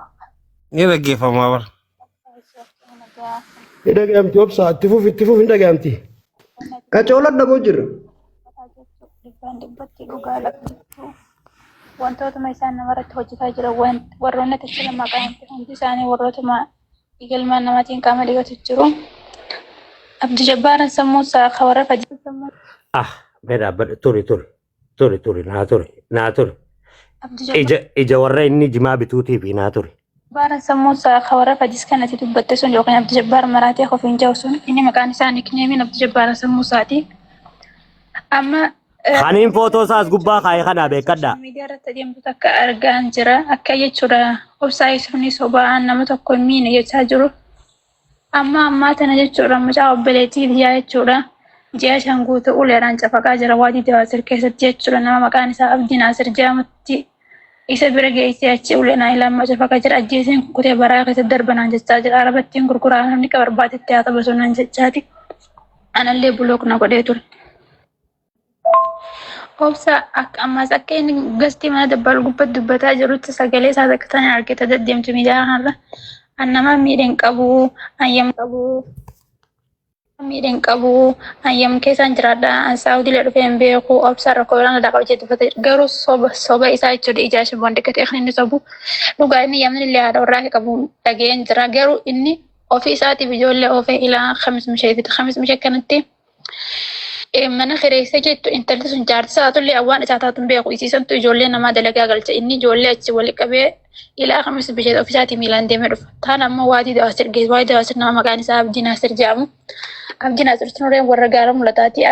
Ni dhaggeeffamaa bara. Obsaa isoo akkam nagaa. Ni dhaga'amti obsaa itti fufi itti fufi ni dhaga'amti. Qacoolan dhagoo jirra. Dhibbaan dhibbatti dhugaa lafa jirtu. Wantootuma isaan namarratti hojjetaa jiran warroonni achirra maqaa himte hundi isaanii warrootuma ilmaan namaatiin qaama dhiqatu jiru. Abdi Jabbaaran sammuu isaa akka warra fajjii. Ah, mee dhaabbadhu turi turi turi turi naa turi naa turi. Abdi Jabbaar Ija ija warra inni jimaa bituutiif naa turi. Jabbaar sammuu isaa ka warra fadis kanatti dubbatte sun yookiin Abdi Jabbaar maraatee of hin jiru sun inni maqaan isaa nikneemiin Abdi Jabbaar sammuu isaati. Amma Kaniin footoo isaas gubbaa kaa'e kanaa beekadhaa. miidiyaa irratti adeemtu takka argaan jira. Akka jechuudha obsaa isufni sobaan nama tokko hin miine jechaa jiru. Amma ammaa tana jechuudha mucaa obboleettii biyyaa jechuudha. Ji'a 5 guutuu uleedhaan cafaqaa jira waadii Dawaasir keessatti jechuudha nama maqaan isaa Abdii Naasir jedhamutti isa bira geessee achi uleedhaan ilaamaa cafaqaa jira. Ajjeeseen kukkutee baraa keessatti darbanaan jechaa jira. Arabattiin gurguraa namni ka barbaadetti haa taphasu naan jechaati. Anallee bulook na godhee ture. Obsa akka ammaas akka inni gastii mana dabbal gubbatti dubbataa jirutti sagalee isaa takka tana argite deddeemtu miidiyaa kanarra. An nama miidhe hin qabu, ayyam qabu, miidhe hin qabu, ayyam keessaan jiraadha, an saawudiilee dhufee hin beeku, obsa rakkoo biraan irraa qaba jedhee dubbata. Garuu soba soba isaa jechuudha ijaa shiboon dhiqatee kan inni sobu. Dhugaa inni yamni illee haadha warraa akka qabu dhaga'een jira. Garuu inni ofii isaatiif ijoollee oofee ilaa kamis mishee fite kamis mishee kanatti mana kireessee jettu intalli sun jaarti isaa tullee waan isaa taatu hin beeku isiisantu ijoollee namaa dalagaa galcha inni ijoollee achi wali qabee ilaa kamis bisheet ofisaatii miilaan deemee dhufa taan ammoo waadii dawaasir geessu waadii dawaasir nama maqaan isaa Abdii Naasir jedhamu Abdii Naasir sun warra gaara mul'ataati.